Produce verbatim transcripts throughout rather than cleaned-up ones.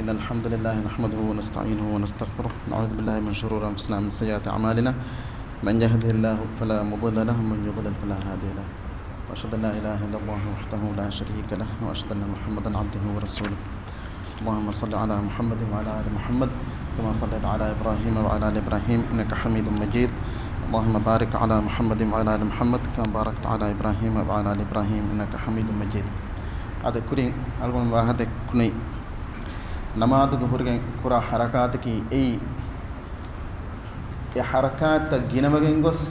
إن الحمد لله نحمده ونستعينه ونستغفره، ونعوذ بالله من شرور أنفسنا ومن سيئات أعمالنا، من يهده الله فلا مضل له ومن يضلل فلا هادي له، وأشهد أن لا إله إلا الله وحده لا شريك له، وأشهد أن محمدا عبده ورسوله. اللهم صل على محمد وعلى آل محمد كما صليت على إبراهيم وعلى آل إبراهيم إنك حميد مجيد. اللهم بارك على محمد وعلى آل محمد كما باركت على إبراهيم وعلى آل إبراهيم إنك حميد مجيد. އަދި ކުރިން އަޅުގަނޑު ވާހަކަ ދެއްކުނީ، ނަމާދުގެ ހުރިގެން ކުރާ ޙަރަކާތަކީ އެއީ، އެ ޙަރަކާތްތައް ގިނަވެގެން ގޮސް،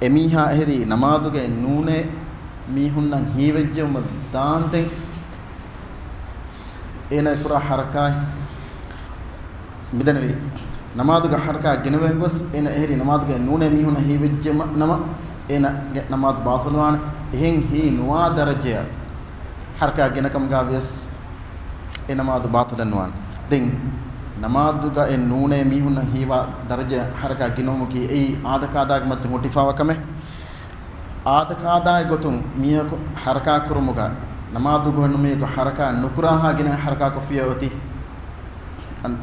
އެމީހާ އެހެރީ ނަމާދުގައެއް ނޫނޭ މީހުންނަށް ހީވެއްޖެއްޔާ ދާންދެން އޭނާ ކުރާ ޙަރަކާތް މިދެންނެވި ނަމާދުގެ ޙަރަކާތް ގިނަވެގެން ގޮސް، އޭނާ އެހެރީ ނަމާދުގައެއް ނޫނޭ މީހުންނަށް ހީވެއްޖެއްޔާ ނަމަ، އޭނާގެ ނަމާދު ބާޠިލުވާނެ. އެހެން ހީ ނުވާ ދަރަޖައަށް ޙަރަކާތް ގިނަކަމުގަ ވިޔަސް އެ ނަމާދު ބާޠިލެއް ނުވާނެ. ދެން ނަމާދުގައެއް ނޫނޭ މީހުންނަށް ހީވާ ދަރަޖައަށް ޙަރަކާތް ގިނަވުމަކީ އެއީ އާދަކާދާގެ މައްޗަށް ހުއްޓިފައިވާ ކަމެއް. އާދަކާދާގެ ގޮތުން މީހަކު ޙަރަކާތް ކުރުމުގަ ނަމާދުގަ ހުންނަ މީހަކު ޙަރަކާތް ނުކުރާހާ ގިނަ ޙަރަކާތް ކޮށްފިޔަ އޮތީ.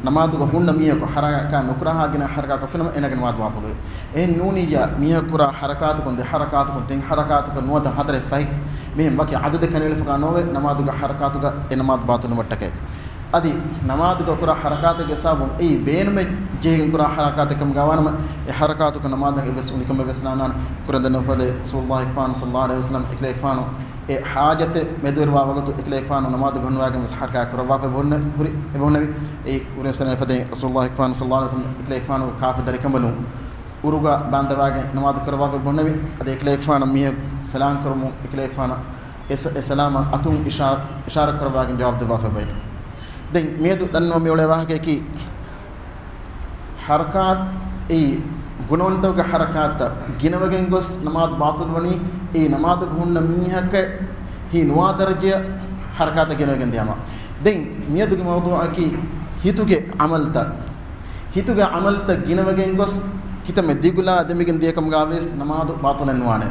ނަމާދުގަ ހުންނަ މީހަކު ޙަރަކާތް ނުކުރާހާ ގިނަ ޙަރަކާތް ކޮށްފިނަމަ އޭނާގެ ނަމާދު ބާޠިލުވޭ. އެހެން ނޫނިއްޔާ މީހަކު ކުރާ ޙަރަކާތަކުން ދެ ޙަރަކާތަކުން ތިން ޙަރަކާތަކަށް ނުވަތަ ހަތަރެއް ފަހެއް މިހެން ވަކި ޢަދަދެއް ކަނޑައެޅިފަކާ ނޯވޭ ނަމާދުގަ ޙަރަކާތުގަ އެ ނަމާދު ބާޠިލުވުމަށްޓަކައި. އަދި ނަމާދުގަ ކުރާ ޙަރަކާތެއްގެ ސަބަބުން އެއީ ބޭނުމެއް ޖެހިގެން ކުރާ ޙަރަކާތެއް ކަމުގަ ވާނަމަ، އެ ޙަރަކާތުގަ ނަމާދަށް އެއްވެސް އުނިކަމެއް ވެސް ނާންނާނެ. ކުރެންދެން ނުފަދޭ ރަސޫލުﷲ ފާނު ޞައްލަﷲ ޢަލައިހި ވަސައްލަމް އެކަލޭގެފާނު އެ ޙާޖަތެއް މެދުވެރިވާ ވަގުތު އެކަލޭގެފާނު ނަމާދުގަ ހުންނަވައިގެން ވެސް ޙަރަކާތް ކުރައްވާފަ އެބަހުންނެ ހުރި، އެބަހުންނެވި. އެއީ ކުރިން ސަނައިފަދައިން ރަސޫލުﷲ ފާނު ޞައްލަﷲ ޢަލައިހި ވަސައްލަމް އެކަލޭގެފާނު ކާފަ ދަރިކަނބަލުން އުރުގަ ބާންދަވާގެން ނަމާދު ކުރައްވާފަ އެބަހުންނެވި. އަދި އެކަލޭގެފާނަށް މީހަކު ސަލާމް ކުރަމުން އެކަލޭގެފާނަށް އެ ސަ-، އެ ސަލާމަށް އަތުން އިޝާ-، އިޝާރަ ކުރައްވާގެން ޖަވާބު ދެއްވާފަ އެބައި. ދެން މިއަދު ދަންނަވަން މިއުޅޭ ވާހަކަޔަކީ، ޙަރަކާތް އެއީ ގުނަވަންތަކުގެ ޙަރަކާތްތައް ގިނަވެގެން ގޮސް ނަމާދު ބާޠިލުވަނީ، އެއީ ނަމާދުގަ ހުންނަ މީހަކަށް ހީ ނުވާ ދަރަޖައަށް ޙަރަކާތަށް ގިނަވެގެން ދިޔަމާ. ދެން މިއަދުގެ މައުޟޫޢަކީ ހިތުގެ ޢަމަލްތައް. ހިތުގެ ޢަމަލްތައް ގިނަވެގެން ގޮސް ކިތަންމެ ދިގުލާ ދެމިގެން ދިޔަކަމުގަ ވިޔަސް ނަމާދު ބާޠިލެއް ނުވާނެ.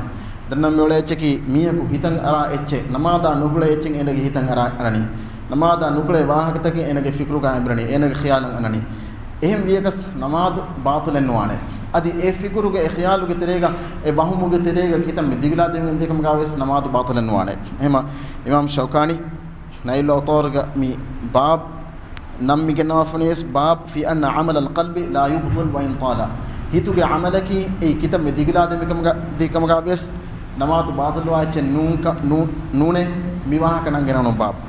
ދަންނަވަން މިއުޅޭ އެއްޗަކީ މީހަކު ހިތަށް އަރާ އެއްޗެއް ނަމާދާ ނުގުޅޭ އެއްޗެއް އޭނަގެ ހިތަށް އަރާ އަންނަނީ. ނަމާދާ ނުގުޅޭ ވާހަކަތަކެއް އޭނަގެ ފިކުރުގަ އެނބުރެނީ، އޭނަގެ ޚިޔާލަށް އަންނަނީ. އެހެން ވިޔަކަސް ނަމާދު ބާޠިލެއް ނުވާނެ. އަދި އެ ފިކުރުގެ، އެ ޚިޔާލުގެ ތެރޭގަ، އެ ވަހުމުގެ ތެރޭގަ ކިތަންމެ ދިގުލާ ދެމިގެން ދިޔަކަމުގަ ވިޔަސް ނަމާދު ބާޠިލެއް ނުވާނެ. އެހެމަ އިމާމް ޝައުކާނީ ނައިލު އައުޠާރުގަ މި ބާބް ނަން މި ގެންނަވާފަ ވަނީވެސް، باب في أن عمل القلب لا يبطل وإن طال. ހިތުގެ ޢަމަލަކީ އެއީ ކިތަންމެ ދިގުލާ ދެމިކަމުގަ، ދިޔަކަމުގަ ވިޔަސް ނަމާދު ބާޠިލުވާ އެއްޗެއް ނޫން ކަ-، ނޫ-، ނޫނޭ. މި ވާހަކަ ނަން ގެނައުނު ބާބް.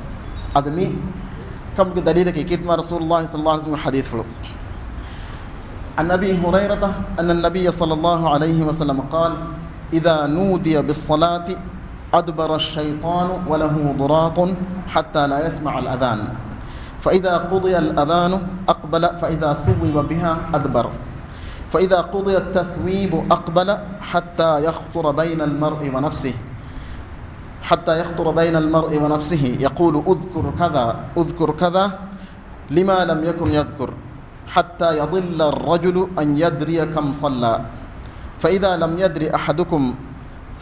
އަދި މި ކަމުގެ ދަލީލަކީ ކީރިތި މާ ރަސޫލުﷲ ޞައްލަﷲ ޢަލައިހި ވަސައްލަމް ޙަދީޘްފުޅު. عن أبي هريرة أن النبي صلى الله عليه وسلم قال: إذا نودي بالصلاة أدبر الشيطان وله ضراط حتى لا يسمع الأذان، فإذا قضي الأذان أقبل، فإذا ثوب بها أدبر، فإذا قضي التثويب أقبل حتى يخطر بين المرء ونفسه، حتى يخطر بين المرء ونفسه، يقول: اذكر كذا، اذكر كذا، لما لم يكن يذكر، حتى يضل الرجل أن يدري كم صلى، فإذا لم يدر أحدكم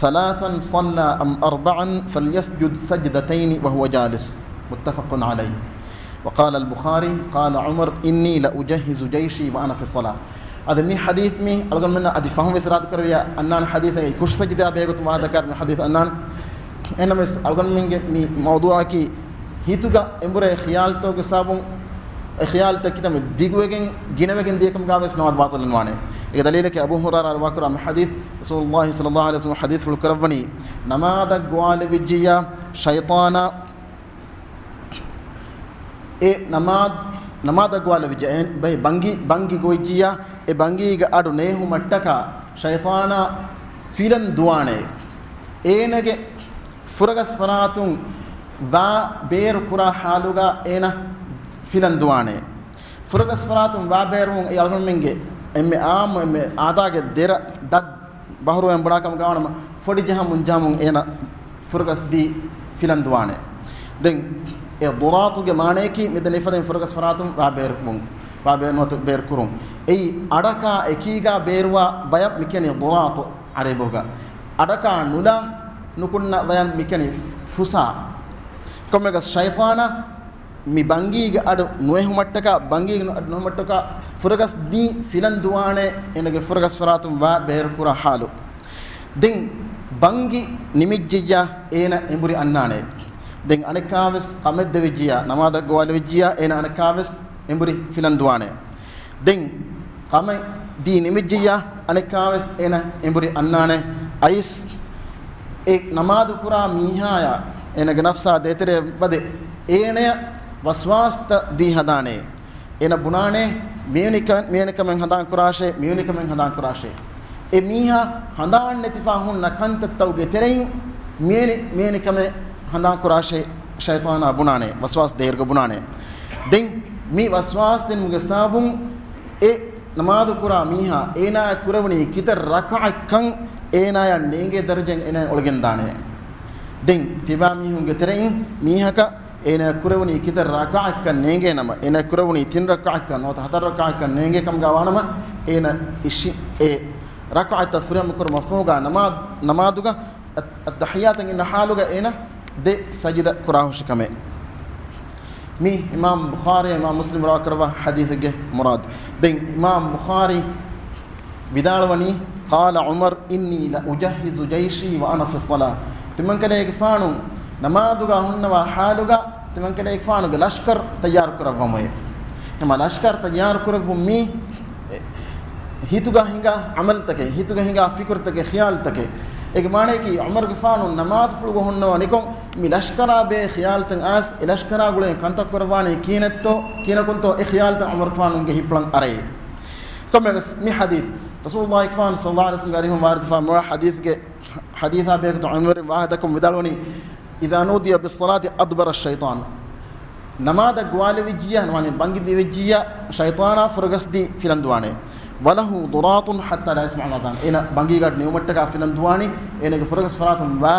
ثلاثا صلى أم أربعا فليسجد سجدتين وهو جالس. متفق عليه. وقال البخاري، قال عمر: إني لأجهز جيشي وأنا في الصلاة. އަދި މި ޙަދީޘް މި އަޅުގަނޑުމެންނަށް އަދި ފަހުން ވެސް އިރާދަ ކުރެވިޔާ އަންނާނެ ޙަދީޘް އެއީ ކުށް ސަޖިދާ ބެހޭގޮތުން ވާދަކާރި މި ޙަދީޘް އަންނާނެ. އެހެންނަމަވެސް އަޅުގަނޑުމެންގެ މި މައުޟޫޢަކީ ހިތުގަ އެނބުރޭ ޚިޔާލުތަކުގެ ސަބަބުން އެ ޚިޔާލުތައް ކިތަންމެ ދިގުވެގެން ގިނަވެގެން ދިޔަކަމުގަ ވެސް ނަމާދު ބާޠިލެއް ނުވާނެ. އޭގެ ދަލީލަކީ އަބޫ ހުރައިރާ ރިވާކުރާ މި ޙަދީޘް، ރަސޫލުﷲ ޞައްލަﷲ ޢަލައިހި ވަސައްލަމް ޙަދީޘްފުޅު ކުރައްވަނީ، ނަމާދަށް ގޮވާލެވިއްޖިއްޔާ ޝައިޠާނާ އެ ނަމާދު، ނަމާދަށް ގޮވާލެވިއްޖެ، އެ ބައި ބަންގި، ބަންގި ގޮވިއްޖިއްޔާ، އެ ބަންގީގެ އަޑު ނޭހުމަށްޓަކާ ޝައިޠާނާ ފިލަން ދުވާނެ. އޭނަގެ ފުރަގަސް ފަރާތުން ވާ ބޭރު ކުރާ ޙާލުގަ އޭނަ ފިލަން ދުވާނެ. ފުރަގަސް ފަރާތުން ވާ ބޭރުވުން އެ އަޅުގަނޑުމެންގެ އެންމެ އާއްމު، އެންމެ އާދައިގެ ދެރަ ދަށް ބަހުރުވަން ބުނާ ކަމުގަ ވާނަމަ، ފޮޑި ޖަހަމުން ޖަހަމުން އޭނަ ފުރަގަސް ދީ ފިލަން ދުވާނެ. ދެން އެ ޟުރާޠުގެ މާނަޔަކީ މިދެން އެފަދައިން ފުރަގަސް ފަރާތުން ވާ ބޭރުވުން، ވާ ބޭރު ނުވަތަ ބޭރު ކުރުން. އެއީ އަޑަކާ އެކީގަ ބޭރުވާ ބަޔަށް މިކިޔަނީ ޟުރާޠު ޢަރަބިއަށް. އަޑަކާ ނުލާ ނުކުންނަ ބަޔަށް މިކިޔަނީ ފުސާ. ކޮންމެއަކަސް ޝައިޠާނާ މި ބަންގީގެ އަޑު ނުއެހުމަށްޓަކާ، ބަންގީގެ އަޑު ނުއެހުމަށްޓަކާ ފުރަގަސް ދީ ފިލަން ދުވާނެ، އޭނަގެ ފުރަގަސް ފަރާތުން ވާ ބޭރު ކުރާ ހާލު. ދެން ބަންގި ނިމިއްޖެއްޔާ އޭނަ އެނބުރި އަންނާނެ. ދެން އަނެއްކާވެސް ކަމެއް ދެވިއްޖިޔާ، ނަމާދަށް ގޮވާލެވިއްޖިޔާ އޭނަ އަނެއްކާވެސް އެނބުރި ފިލަން ދުވާނެ. ދެން ކަމެއް ދީ ނިމިއްޖިއްޔާ އަނެއްކާވެސް އޭނަ އެނބުރި އަންނާނެ. އައިސް އެ ނަމާދު ކުރާ މީހާޔާ އޭނަގެ ނަފްސާ ދޭތެރޭ ވަދެ އޭނަޔަށް ވަސްވާސްތައް ދީ ހަދާނެ. އޭނަ ބުނާނެ، މިވެނި ކަ-، މިވެނި ކަމެއް ހަނދާން ކުރާށޭ، މިވެނި ކަމެއް ހަނދާން ކުރާށޭ. އެ މީހާ ހަނދާން ނެތިފާ ހުންނަ ކަންތައްތައުގެ ތެރެއިން މިވެނި، މިވެނި ކަމެއް ހަނދާން ކުރާށޭ، ޝައިޠާނާ ބުނާނެ، ވަސްވާސް ދޭއިރުގަ ބުނާނެ. ދެން މި ވަސްވާސް ދިނުމުގެ ސަބަބުން އެ ނަމާދު ކުރާ މީހާ އޭނާ ކުރެވުނީ ކިތައް ރަކަޢަތްކަން އޭނާޔަށް ނޭނގޭ ދަރަޖައިން އޭނާ އޮޅިގެންދާނެ. ދެން ތިބާ މީހުންގެ ތެރެއިން މީހަކަށް އޭނާ ކުރެވުނީ ކިތައް ރަކަޢަތްކަން ނޭނގޭ ނަމަ، އޭނާ ކުރެވުނީ ތިން ރަކަޢަތްކަން ނުވަތަ ހަތަރު ރަކަޢަތްކަން ނޭނގޭ ކަމުގަ ވާނަމަ، އޭނާ އިށި އެ ރަކަޢަތްތައް ފުރިހަމަ ކުރުމަށް ފަހުގަ ނަމާ-، ނަމާދުގަ އައް-، އައްތަޙިއްޔާތަށް އިންނަ ޙާލުގަ އޭނާ ދެ ސަޖިދަ ކުރާހުށި ކަމެއް. މި އިމާމް ބުޚާރީ އިމާމް މުސްލިމް ރިވާ ކުރައްވާ ޙަދީޘެއްގެ މުރާދު. ދެން އިމާމް ބުޚާރީ ވިދާޅުވަނީ، قال عمر إني لأجهز جيشي وأنا في الصلاة. ތިމަންކަލޭގެފާނު ނަމާދުގަ ހުންނަވާ ޙާލުގަ ތިމަންކަލޭގެފާނުގެ ލަޝްކަރު ތައްޔާރު ކުރައްވަމުއޭ. ހަމަ ލަޝްކަރު ތައްޔާރު ކުރެއްވުން މީ ހިތުގަ ހިނގާ ޢަމަލުތަކެއް، ހިތުގަ ހިނގާ ފިކުރުތަކެއް، ޚިޔާލުތަކެއް. އޭގެ މާނަޔަކީ ޢުމަރުގެފާނު ނަމާދުފުޅުގަ ހުންނަވަނިކޮށް، މި ލަޝްކަރާ ބޭ ޚިޔާލުތައް އައިސް، އެ ލަޝްކަރާ ގުޅޭ ކަންތައް ކުރައްވާނީ ކިހިނެއްތޯ، ކިހިނަކުންތޯ އެ ޚިޔާލުތައް ޢުމަރުގެފާނުގެ ހިތްޕުޅަށް އަރައޭ. ކޮންމެވެސް މި ޙަދީޘް، ރަސޫލުﷲ ގެފާނު ޞައްލަﷲު ޢަލައިހި ވަސައްލަމްގެ އަރިހުން ވާރިދުވެފާ މިވާ ޙަދީޘްގެ، ޙަދީޘާ ބެހޭގޮތުން ޢުމަރު ވާހަކަ ދައްކަމުން ވިދާޅުވަނީ، إذا نودي بالصلاة أدبر الشيطان. ނަމާދަށް ގޮވާލެވިއްޖިއްޔާ، ނުވަތަ ބަންގި ދެވިއްޖިއްޔާ، ޝައިޠާނާ ފުރަގަސް ދީ ފިލަން ދުވާނެ. وله ضراط حتى لا يسمع الأذان. އޭނަ ބަންގީގަ ނިމުމަށްޓަކާ ފިލަން ދުވާނީ، އޭނަގެ ފުރަގަސް ފަރާތުން ވާ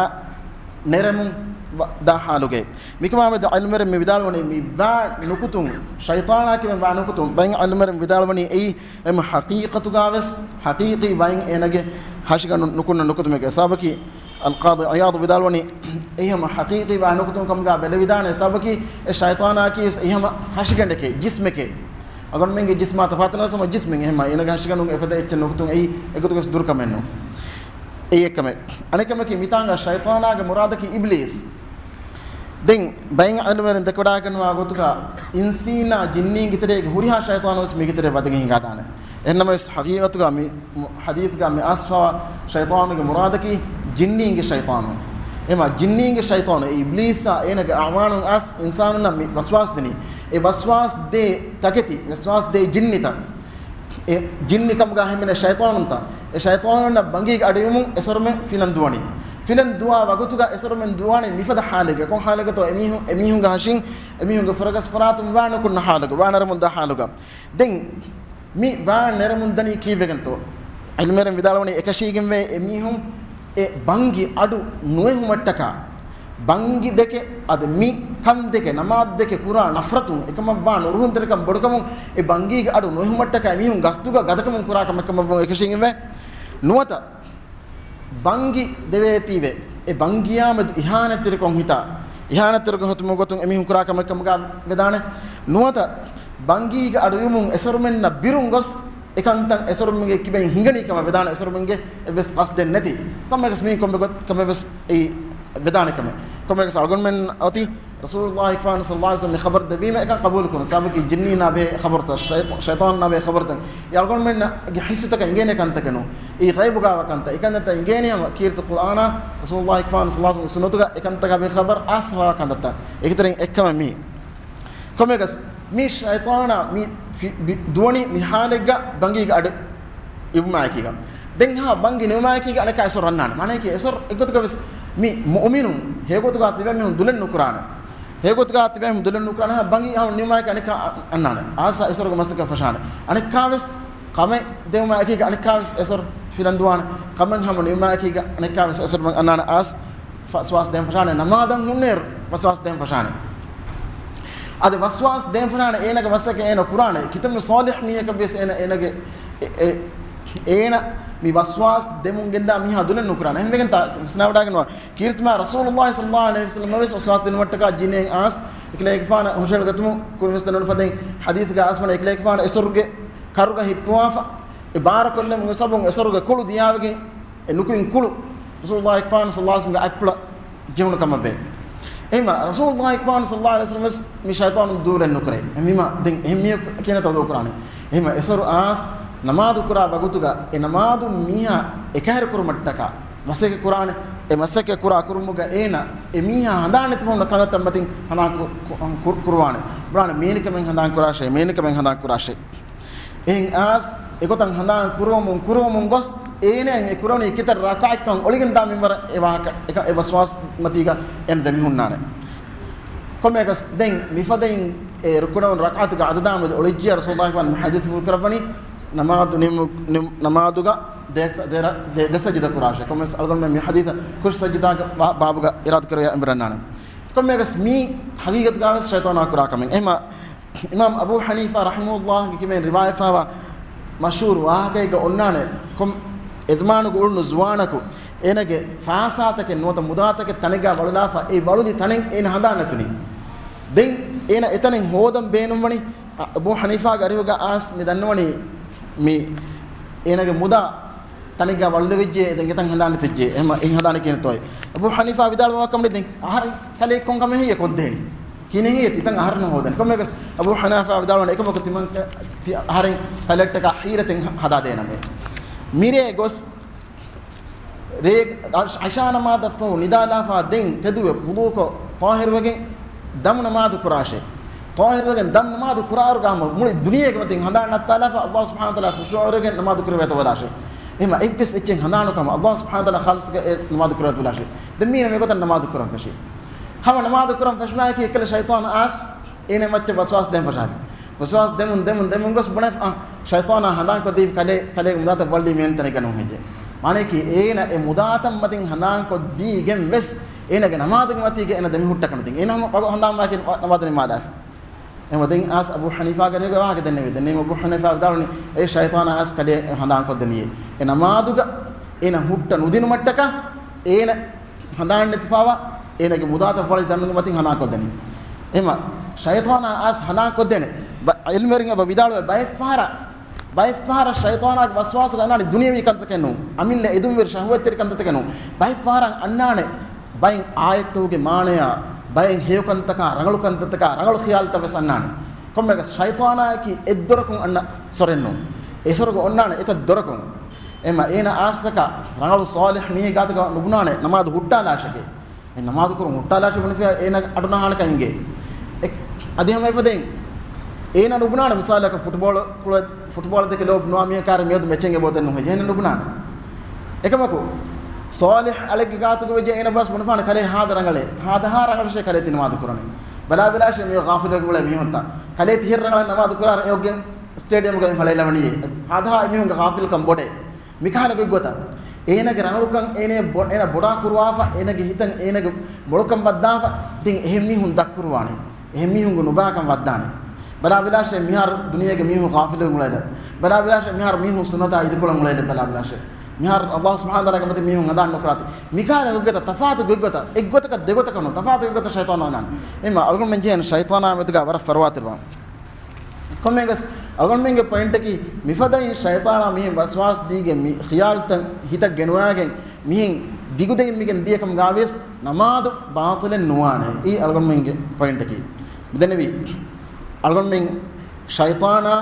ނެރެމުން ވަ-، ދާ ޙާލުގައި. މިކަމާމެދު ޢިލްމުވެރިން މި ވިދާޅުވަނީ، މި ވާ ނުކުތުން، ޝައިޠާނާ ކިބައިން ވާ ނުކުތުން، ބައެއް ޢިލްމުވެރިން ވިދާޅުވަނީ އެއީ އެމަ ޙަޤީޤަތުގަވެސް، ޙަޤީޤީ ވައިން އޭނަގެ ހަށިގަނޑު ނުކުންނަ ނުކުތުމެއްގެ ސަބަބަކީ، އަލްޤާޟީ ޢިޔާޟު ވިދާޅުވަނީ، އެހެމަ ޙަޤީޤީ ވާ ނުކުތުން ކަމުގަ ބެލެވިދާނެ ސަބަބަކީ، އެ ޝައިޠާނާއަކީވެސް އެހެމަ ހަށިގަނޑެކޭ، ޖިސްމެކޭ. އަޅުގަނޑުމެންގެ ޖިސްމާ ތަފާތު ނަމަ، ޖިސްމެއް އެހެމަ، އޭނަގެ ހަށިގަނޑުން އެފަދަ އެއްޗެއް ނުކުތުން އެއީ އެގޮތުގަސް ދުރުކަމެއްނު. އެއީ އެއްކަމެއް. އަނެއްކަމަކީ މިތާނގަ ޝައިޠާނާގެ މުރާދަކީ އިބްލީސް. ދެން ބައިން ޢިލްމުވެރިން ދެކެވަޑައިގަންނަވާ ގޮތުގަ، އިންސީނާ ޖިންނީންގެ ތެރޭގެ ހުރިހާ ޝައިޠާނުވެސް މީގެ ތެރޭ ވަދެގެން ހިނގާދާނެ. އެހެންނަމަވެސް ޙަޤީޤަތުގަ މި މު-، ޙަދީޘްގަ މި އައިސްފަވާ ޝައިޠާނުގެ މުރާދަކީ ޖިންނީންގެ ޝައިޠާނު. އެމަ ޖިންނީންގެ ޝައިޠާނު، އެ އިބްލީސާ އޭނަގެ އަޢުވާނުން އައިސް އިންސާނުންނަށް މި ވަސްވާސް ދިނީ. އެ ވަސްވާސް ދޭ ތަކެތި، ވަސްވާސް ދޭ ޖިންނިތައް. އެ ޖިންނި ކަމުގަ ހިމެނޭ ޝައިޠާނުންތައް. އެ ޝައިޠާނުންނަށް ބަންގީގެ އަޑުއިވުމުން އެސޮރުމެން ފިލަން ދުވަނީ. ފިލަން ދުވާ ވަގުތުގަ އެސޮރުމެން ދުވާނީ މިފަދަ ޙާލެއްގަ. ކޮން ޙާލެއްގަތޯ އެމީހުން، އެމީހުންގެ ހަށިން، އެމީހުންގެ ފުރަގަސް ފަރާތުން ވާ ނުކުންނަ ޙާލުގަ، ވާ ނެރެމުން ދާ ޙާލުގަ. ދެން މި ވާ ނެރެމުން ދަނީ ކީއްވެގެންތޯ؟ ޢިލްމުވެރިން ވިދާޅުވަނީ އެކަށީގެންވޭ އެމީހުން އެ ބަންގި އަޑު ނުއެހުމަށްޓަކާ، ބަންގި ދެކެ އަދި މި ކަން ދެކެ، ނަމާދު ދެކެ ކުރާ ނަފްރަތުން، އެކަމަށްވާ ނުރުހުންތެރިކަން ބޮޑުކަމުން އެ ބަންގީގެ އަޑު ނުއެހުމަށްޓަކާ އެމީހުން ގަސްދުގަ ގަދަކަމުން ކުރާ ކަމެއް ކަމަށްވުން އެކަށީގެންވޭ. ނުވަތަ ބަންގި ދެވޭތީވެ، އެ ބަންގިޔާމެދު އިހާނެތްތެރިކޮށް ހިތާ، އިހާނެތްތެރިކޮށް ހިތުމުގެ ގޮތުން އެމީހުން ކުރާ ކަމެއް ކަމުގަ ވެދާނެ. ނުވަތަ ބަންގީގެ އަޑުއިވުމުން އެސޮރުމެންނަށް ބިރުން ގޮސް، އެކަންތައް އެސޮރުމެންގެ ކިބައިން ހިނގަނީ ކަމަށް ވެދާނެ، އެސޮރުމެންގެ އެއްވެސް ޤަޞްދެއް ނެތި. ކޮންމެވެސް މީ ކޮންމެ ގޮތް ކަމެއްވެސް އެއީ ވެދާނެ ކަމެއް. ކޮންމެވެސް އަޅުގަނޑުމެން އޮތީ ރަސޫލުﷲ ގެފާނު ޞައްލަﷲ ޢަލައިހި ވަސައްލަމް މި ޚަބަރު ދެއްވީމަ އެކަން ޤަބޫލު ކުރުން. ސަބަބަކީ ޖިންނީންނާ ބެހޭ ޚަބަރުތައް، ޝައިޠާ-، ޝައިޠާނުންނާ ބެހޭ ޚަބަރުތައް. އެ އަޅުގަނޑުމެންގެ ޙިއްސުތަކަށް އިނގޭނެ ކަންތަކެއް ނޫން. އެއީ ޣައިބުގަ ވާ ކަންތައް. އެކަންތައް އިނގޭނެ ހަމަ ކީރިތި ޤުރްއާނާ، ރަސޫލުﷲ ގެފާނު ޞައްލަﷲ ޢަލައިހި ވަސައްލަމްގެ ސުންނަތުގަ އެކަންތަކާ ބެހޭ ޚަބަރު އައިސްފަވާ ކަންތައްތައް. އޭގެތެރެއިން އެއްކަމެއް މީ. ކޮންމެވެސް މި ޝައިޠާނާ މި ފި-، ބި-، ދުވަނީ މި ޙާލެއްގަ ބަންގީގެ އަޑު އިވުމާއެކީގަ. ދެން ހާ ބަންގި ނިމުމާއެކީގަ އަނެއްކާ އެސޮރު އަންނާނެ. މާނައަކީ އެސޮރު އެއްގޮތުގަވެސް މި މުއުމިނުން ހެޔޮގޮތުގަ ތިބޭ މީހުން ދުލެއް ނުކުރާނެ. ހެޔޮގޮތުގަ ތިބޭ މީހުން ދުލެއް ނުކުރާނެ. ހާ ބަންގި ހަމަ ނިމުމާއެކީ އަނެއްކާ އަންނާނެ. އާސާ އެސޮރުގެ މަސައްކަތް ފަށާނެ. އަނެއްކާވެސް ކަމެއް ދެވުމާއެކީގަ އަނެއްކާވެސް އެސޮރު ފިލަން ދުވާނެ. ކަމެއް ހަމަ ނިމުމާއެކީގަ އަނެއްކާވެސް އެސޮރު އަންނާނެ. އާސް ފަ-، ވަސްވާސް ދޭން ފަށާނެ. ނަމާދަށް ހުންނޭރު ވަސްވާސް ދޭން ފަށާނެ. އަދި ވަސްވާސް ދޭން ފަށާނެ އޭނަގެ މަސައްކަތް އޭނަ ކުރާނެ. ކިތަންމެ ޞާލިޙް މީހަކަށްވިޔަސް އޭނަ، އޭނަގެ އެ، އެ، އޭނަ މި ވަސްވާސް ދެމުން ގެންދާ މީހާ ދުލެއް ނުކުރާނެ. އެހެންވެގެން ތާ ވިސްނާވަޑާގެންވާ ކީރިތިމާ ރަސޫލުﷲ ޞައްލަﷲ ޢަލައިހި ވަސައްލަމަ ވެސް ވަސްވާސް ދިނުމަށްޓަކާ ޖިންނިއެއް އާސް އެކަލޭގެފާނަށް ހުށަހެޅިގަތުމުން ކުރިމަސްދެން ނުފަދައިން ޙަދީޘްގަ އާސްމަން އެކަލޭގެފާނަށް އެސޮރުގެ ކަރުގަ ހިއްޕުވާފަ، އެ ބާރަކޮށްލެމުން ސަބަބުން އެސޮރުގެ ކުޅު ދިޔާވެގެން އެ ނުކުތް ކުޅު ރަސޫލުﷲ ފާނަ ޞައްލަﷲ ޢަލައިހި ވަސައްލަމަގެ އަތްޕުޅަށް ޖެހުނު ކަމަށް ވޭ. އެހެންމަ ރަސޫލުﷲ ފާނަ ޞައްލަﷲ ޢަލައިހި ވަސައްލަމަ ވެސް މި ޝައިޠާނުން ދޫރެއް ނުކުރޭ. އެހެންވީމަ ދެން އެހެން މީހަކު ކިހިނެއްތޯ ދޫކުރާނީ؟ އެހެންމަ އެސޮރު އާސް ނަމާދު ކުރާ ވަގުތުގަ އެ ނަމާދު މީހާ އެކަހެރި ކުރުމަށްޓަކާ މަސައްކަތް ކުރާނެ. އެ މަސައްކަތް ކުރާ ކުރުމުގަ އޭނަ އެ މީހާ ހަނދާން ނެތި ފަހުން ކަންތައްތައް މަތިން ހަނދާން ކު-، ކު-، ކު-، ކުރުވާނެ. ބުނާނެ މޭނިކަމެއް ހަނދާން ކުރާށޭ، މޭނިކަމެއް ހަނދާން ކުރާށޭ. އެހެން އާސް އެގޮތަށް ހަނދާން ކުރުވަމުން ކުރުވަމުން ގޮސް އޭނައަށް އެ ކުރަނީ ކިތައް ރަކާތްކަން އޮޅިގެން ދާ މިންވަރަށް އެ ވާހަކަ އެކަ-، އެ ވަސްވާސް މަތީގަ އޭނަ ދެމިހުންނާނެ. ކޮންމެއަކަސް ދެން މިފަދައިން އެ ރުކުނުން ރަކާތުގެ އަދަދާމެދު އޮޅިއްޖިޔާ ރަސޫލުﷲ މި ޙަދީޘް ފުޅު ކުރައްވަނީ ނަމާދު ނިމު-، ނިމު-، ނަމާދުގަ ދެ-، ދެ-، ދެ-، ދެ ސަޖިދަ ކުރާށޭ. ކޮންމެސް އަޅުގަނޑުމެން މި ޙަދީޘަށް ކުރި ސަޖިދާގެ ބާ-، ބާބުގަ އިރާދަ ކުރެވޭ އަނބިރަންނާނެ. ކޮންމެއަކަސް މީ ޙަޤީޤަތުގަ ވެސް ޝައިޠާނާ ކުރާ ކަމެއް. އެހެންމަ އިމާމް އަބޫ ޙަނީފާ ރަޙިމަހުﷲ ގެ ކިބައިން ރިވާޔަތްވާ މަޝްހޫރު ވާހަކައެއްގަ އޮންނާނެ، ކޮން އެޒަމާނުގަ އުޅުނު ޒުވާނަކު އޭނަގެ ފާސާތަކެއް ނުވަތަ މުދާތަކެއް ތަނެއްގަ ވަޅުލާފަ، އެ ވަޅުލި ތަނެއް އޭނަ ހަނދާން ނެތުނީ. ދެން އޭނަ އެތަނެއް ހޯދަން ބޭނުންވަނީ. އަ-، އަބޫ ޙަނީފާގެ އަރިހުގަ އާސް މި ދަންނަވަނީ މި އޭނަގެ މުދާ ތަނެއްގަ ވަޅުލެވިއްޖެ، ދެން އެތަން ހަނދާން ނެތިއްޖެ. އެހެން ހަނދާނެއް ކިހިނެއްތޯއޭ؟ އަބޫ ޙަނީފާ ވިދާޅުވާ ކަމަށް ދެން އަހަރެން ކަލޭ ކޮން ކަމެއް ހެއްޔޭ ކޮށްދޭނީ؟ ކިހިނެއް ހެއްޔޭ ތިތަން އަހަރެން ހޯދަނީ؟ ކޮންމެއަކަސް އަބޫ ޙަނީފާ ވިދާޅުވަނީ އެކަމަކު ތިމަން ތި އަހަރެން ކަލެއްޓަކާ ޙީރަތެއް ހަ-، ހަދާދޭނަމޭ. މިރޭ ގޮސް ރޭ އަށް-، އަށާ ނަމާދަށްފަހު ނިދާލާފާ ދެން ތެދުވެ ވުޟޫކޮށް ޠާހިރުވެގެން ދަމު ނަމާދު ކުރާށޭ. ޠާހިރުވެގެން ދަމު ނަމާދު ކުރާއިރުގަ ހަމަ މުޅި ދުނިޔޭގެ މަތިން ހަނދާން ނައްތާލާފަ، ﷲ ސުބްޙާނަހޫ ވަތަޢާލާ ޚުޝޫޢުވެރިގެން ނަމާދު ކުރެވޭތޯ ބަލާށޭ. އެހެންމަ އެއްވެސް އެއްޗެއް ހަނދާނުކަމަށް ﷲ ސުބްޙާނަހޫ ވަތަޢާލާ ޚާލިޞްގެ އެ ނަމާދު ކުރެވޭތޯ ބަލާށޭ. ދެން މީނަ މިގޮތަށް ނަމާދު ކުރަން ފެށީ. ހަމަ ނަމާދު ކުރަން ފެށުމާއެކީ އެކަލަ ޝައިޠާނު އާސް އޭނަ މައްޗަށް ވަސްވާސް ދޭން ފަށާފި. ވަސްވާސް ދެމުން، ދެމުން، ދެމުން ގޮސް ބުނެފަ، އާ، ޝައިޠާނާ ހަނދާންކޮށްދީފި ކަލޭ، ކަލޭގެ މުދާތައް ވަޅުލީ މިއަން ތަނެއްގަ ނޫން ހެއްޔޭ. މާނައަކީ އޭނަ އެ މުދާތައް މަތިން ހަނދާންކޮށްދީގެން ވެސް އޭނަގެ ނަމާދުގެ މަތީގަ އޭނަ ދެމިހުއްޓަކަނު ދިން. އޭނަ ހަމަ ވަގު ހަނދާންވާކި ނަމާދު ނިމާލާފި. އެހެންވެ ދެން އާސް އަބޫ ޙަނީފާގެ ވާހަކަ ދެންނެވި. ދެން އަބޫ ޙަނީފާ ވިދާޅުވަނީ އޭ ޝައިޠާނާ އާސް ކަލޭ ހަނދާންކޮށްދެނީ. އެ ނަމާދުގަ އޭނަ ހުއްޓަ ނުދިނުމަށްޓަކާ އޭނަ ހަނދާން ނެތިފަވާ އޭނަގެ މުދާތައް ވަޅި ދަނޑުގެ މަތިން ހަނދާންކޮށްދެނީ. އެހެންމަ ޝައިޠާނާ އާސް ހަނދާންކޮށްދޭނެ. ބަ-، ޢިލްމުވެރިން އެބަ ވިދާޅުވޭ ބައެއްފަހަރަށް، ބައެއްފަހަރަށް ޝައިޠާނާގެ ވަސްވާސުގަ އަންނާނެ ދުނިޔަވީ ކަންތަކެއް ނޫން. އަމިއްލަ އެދުންވެރި ޝަހުވަތްތެރި ކަންތަކެއް ނޫން. ބައެއްފަހަރަށް އަންނާނެ ބައެއް އާޔަތްތަކުގެ މާނަޔާ، ބައެއް ހެޔޮ ކަންތަކާ، ރަނގަޅު ކަންތައްތަކާ، ރަނގަޅު ޚިޔާލުތައް ވެސް އަންނާނެ. ކޮންމެއަކަސް ޝައިޠާނާއަކީ އެއްދޮރަކުން އަންނަ ސޮރެއް ނޫން. އެ ސޮރުގަ އޮންނާނެ އެތައް ދޮރަކުން. އެހެންމަ އޭނަ އާސްއަކަށް ރަނގަޅު ޞާލިޙް މީހެއް ގާތުގަ ނުބުނާނެ ނަމާދު ހުއްޓާލާށެކޭ. އެ ނަމާދު ކުރުން ހުއްޓާލާށޭ ބުނެފިއްޔާ އޭނަ އަޑުނަހާނެކަން އިނގޭ. އެ، އަދި ހަމަ އެފަދައިން އޭނަ ނުބުނާނެ މިސާލަކަށް ފުޓްބޯޅަ ކުޅަ-، ފުޓްބޯޅަ ދެކެ ލޯބި ނުވާ މީހަކާ މިއަދު މެޗެއް އެބައޮތެއް ނޫން ހެއްޔޭ. އޭނަ ނުބުނާނެ. އެކަމަކު، ޞާލިޙް އަޅެއްގެ ގާތުގަ ވެއްޖެ އޭނަ ބަސް ބުނެފާނެ ކަލޭ ހާދަ ރަނގަޅޭ. ހާދަހާ ރަނގަޅަށޭ ކަލޭ ތި ނަމާދު ކުރަނީ. ބަލާބަލާށޭ މި ޣާފިލުވެގެން އުޅޭ މީހުންތައް. ކަލޭ ތިހެން ރަނގަޅަށް ނަމާދު ކުރާ އެއޮއްގެން ސްޓޭޑިއަމްގަ އޮތް ހަޅޭލަވަނީ. ހާދަހާ އެމީހުންގެ ޣާފިލްކަން ބޮޑޭ. މިކަހަލަ ގޮތްގޮތަށް އޭނަގެ ރަނގަޅުކަން އޭނަ ބޮ-، އޭނަ ބޮޑާ ކުރުވާފަ، އޭނަގެ ހިތަށް އޭނަގެ މޮޅުކަން ވައްދާފަ، ދެން އެހެން މީހުން ދަށްކުރުވާނެ. އެހެން މީހުންގެ ނުބާކަން ވައްދާނެ. ބަލާބަލާށޭ މިހާރު ދުނިޔޭގެ މީހުން ޣާފިލުވެގެން އުޅޭ. ބަލާބަލާށޭ މިހާރު މީހުން ސުންނަތާ އިދިކޮޅަށް އުޅޭ. ބަލާބަލާށޭ މިހާރު ﷲ ސުބްޙާނަހޫ ވަތަޢާލާގެ މަތިން މީހުން ހަނދާން ނުކުރާތި. މިކަހަލަ ގޮތްގޮތަށް، ތަފާތު ގޮތްގޮތަށް، އެއްގޮތަކަށް ދެގޮތަކަށް ނޫން، ތަފާތު ގޮތްގޮތަށް ޝައިޠާނާ އަންނާނެ. އެހެންމަ އަޅުގަނޑުމެން ޖެހޭނެ ޝައިޠާނާ މެދުގަ ވަރަށް ފަރުވާތެރިވާން. ކޮންމެއަކަސް އަޅުގަނޑުމެންގެ ޕޮއިންޓަކީ، މިފަދައިން ޝައިޠާނާ މިހެން ވަސްވާސް ދީގެން މި ޚިޔާލުތައް ހިތަށް ގެނުވާގެން މިހެން ދިގުދެއިން މިގެން ދިޔަކަމުގަވިޔަސް ނަމާދު ބާޠިލެއް ނުވާނެ. އީ އަޅުގަނޑުމެންގެ ޕޮއިންޓަކީ. މިދެންނެވީ އަޅުގަނޑުމެން ޝައިޠާނާ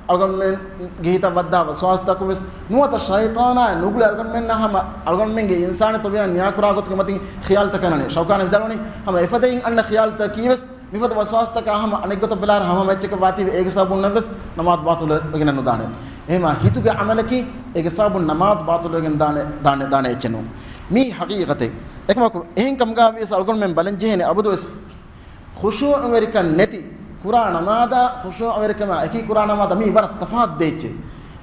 އަޅުގަނޑުމެންގެ ހިތަށް ވައްދާ ވަސްވާސްތަކުން ވެސް ނުވަތަ ޝައިޠާނާ ނުގުޅި އަޅުގަނޑުމެންނަށް ހަމަ އަޅުގަނޑުމެންގެ އިންސާނީ ތަބީޢަތް ނިޔާކުރާ ގޮތުގެ މަތިން ޚިޔާލުތައް ކަންނާނެ. ޝައުކާނީ ވިދާޅުވަނީ ހަމަ އެފަދައިން އަންނަ ޚިޔާލުތަކީ ވެސް މިފަދަ ވަސްވާސްތަކާ ހަމަ އަނެއްގޮތަށް ބަލާއިރު ހަމަ މެޗެއްގަ ވާތީވެ އޭގެ ސަބަބުންނަށް ވެސް ނަމާދު ބާޠިލުވެގެން ނުދާނެ. އެހެންމަ ހިތުގެ ޢަމަލަކީ އޭގެ ސަބަބުން ނަމާދު ބާޠިލުވެގެން ދާނެ، ދާނެ، ދާނެ އެއްޗެއް ނޫން. މީ ޙަޤީޤަތެއް. އެކަމަކު އެހެން ކަމުގަ ވިޔަސް އަޅުގަނޑުމެން ބަލަން ޖެހޭނެ އަބަދުވެސް ޚުޝޫޢުވެރިކަން ނެތި ކުރާ ނަމާދާ ޚުޝޫޢުވެރިކަމާ އެކީ ކުރާ ނަމާދަށް މީ ވަރަށް ތަފާތު ދެ އެއްޗެއް.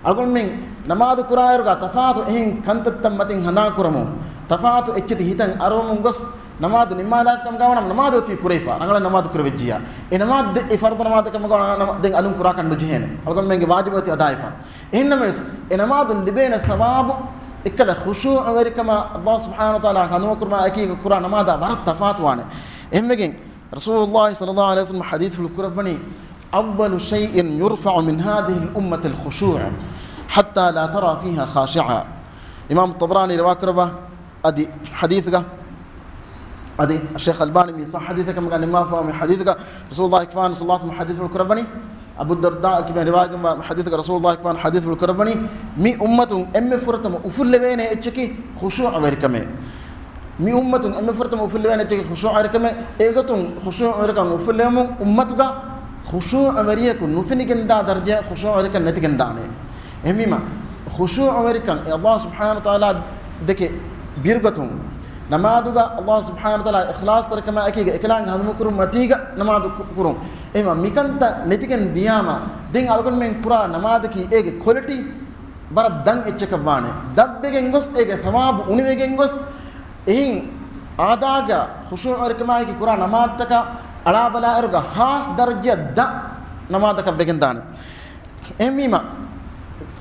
އަޅުގަނޑުމެން ނަމާދު ކުރާއިރުގަ ތަފާތު އެހެން ކަންތައްތައް މަތިން ހަނދާން ކުރަމުން، ތަފާތު އެއްޗެތި ހިތަށް އަރުވަމުން ގޮސް، ނަމާދު ނިންމާލާފިކަމުގަ ވަނަމަ ނަމާދު އޮތީ ކުރެވިފަ، ރަނގަޅަށް ނަމާދު ކުރެވިއްޖިއްޔާ، އެ ނަމާދު ދެ-، އެ ފަރުޟު ނަމާދަކަށް މަގު ނަމަ-، ދެން އަލުން ކުރާކަށް ނުޖެހޭނެ. އަޅުގަނޑުމެންގެ ވާޖިބު އޮތީ އަދާވެފަ. އެހެންނަމަވެސް، އެ ނަމާދުން ލިބޭނެ ސަވާބު އެއްކަލަ ޚުޝޫޢުވެރިކަމާ، ﷲ ސުބްޙާނަހޫ ވަތަޢާލާ ހަނދުމަކުރުމާ އެކީގަ ކުރާ ނަމާދާ ވަރަށް ތަފާތުވާނެ. އެހެންވެގެން، ރަސޫލުﷲ ޞައްލަﷲު ޢަލައިހި ވަސައްލަމަ ޙަދީޘްފުޅު ކުރައްވަނީ، أول شيء يرفع من هذه الأمة الخشوع حتى لا ترى فيها خاشعا. އިމާމު ޠަބަރާނީ ރިވާކުރައްވާ އަދި ޙަދީޘްގަ، އަދި ޝޭޚް އަލްބާނީ މި ޞައްޙަ ޙަދީޘަކަށް ނިންމާފައިވާ މި ޙަދީޘްގަ، ރަސޫލުﷲ ކިފާނު ޞައްލަﷲު ޙަދީޘްފުޅު ކުރައްވަނީ، އަބޫ ދަރްދާ ކިބެން ރިވާޔަތްވާ ޙަދީޘްގަ ރަސޫލުﷲ ކިފާނު ޙަދީޘްފުޅު ކުރައްވަނީ، މި އުއްމަތުން އެންމެ ފުރަތަމަ އުފުއްލެވޭނެ އެއްޗަކީ ޚުޝޫޢުވެރިކަމެއް. މި އުއްމަތުން އެންމެ ފުރަތަމަ އުފުއްލެވޭނެ އެއްޗަކީ ޚުޝޫޢުވެރިކަމެއް. އެގޮތުން ޚުޝޫޢުވެރިކަން އުފުއްލެވުމުން އުއްމަތުގަ ޚުޝޫޢުވެރިޔަކު ނުފެނިގެންދާ ދަރަޖައަށް ޚުޝޫޢުވެރިކަން ނެތިގެންދާނެ. އެހެންވީމަ، ޚުޝޫޢުވެރިކަން އެ ﷲ ސުބްޙާނަހޫ ވަތަޢާލާ ދެކެ ބިރުގަތުން، ނަމާދުގަ ﷲ ސުބްޙާނަހޫ ވަތަޢާލާ އިޚްލާޞްތެރިކަމާ އެކީގަ އެކަލާނގެ ހަނދުމަކުރުން މަތީގަ ނަމާދު ކު-، ކުރުން. އެހެންވީމަ، މިކަންތައް ނެތިގެން ދިޔާމަ، ދެން އަޅުގަނޑުމެން ކުރާ ނަމާދަކީ އޭގެ ކޮލިޓީ ވަރަށް ދަށް އެއްޗަކަށް ވާނެ. ދަށްވެގެން ގޮސް، އޭގެ ސަވާބު އުނިވެގެން ގޮސް، އެހެން އާދާގަ ޚުޝޫޢުވެރިކަމާއެކީ ކުރާ ނަމާދުތަކަށް އަޅާބަލާއިރުގަ ހާސް ދަރަޖައަށް ދަށް ނަމާދަކަށް ވެގެންދާނެ. އެހެންވީމަ،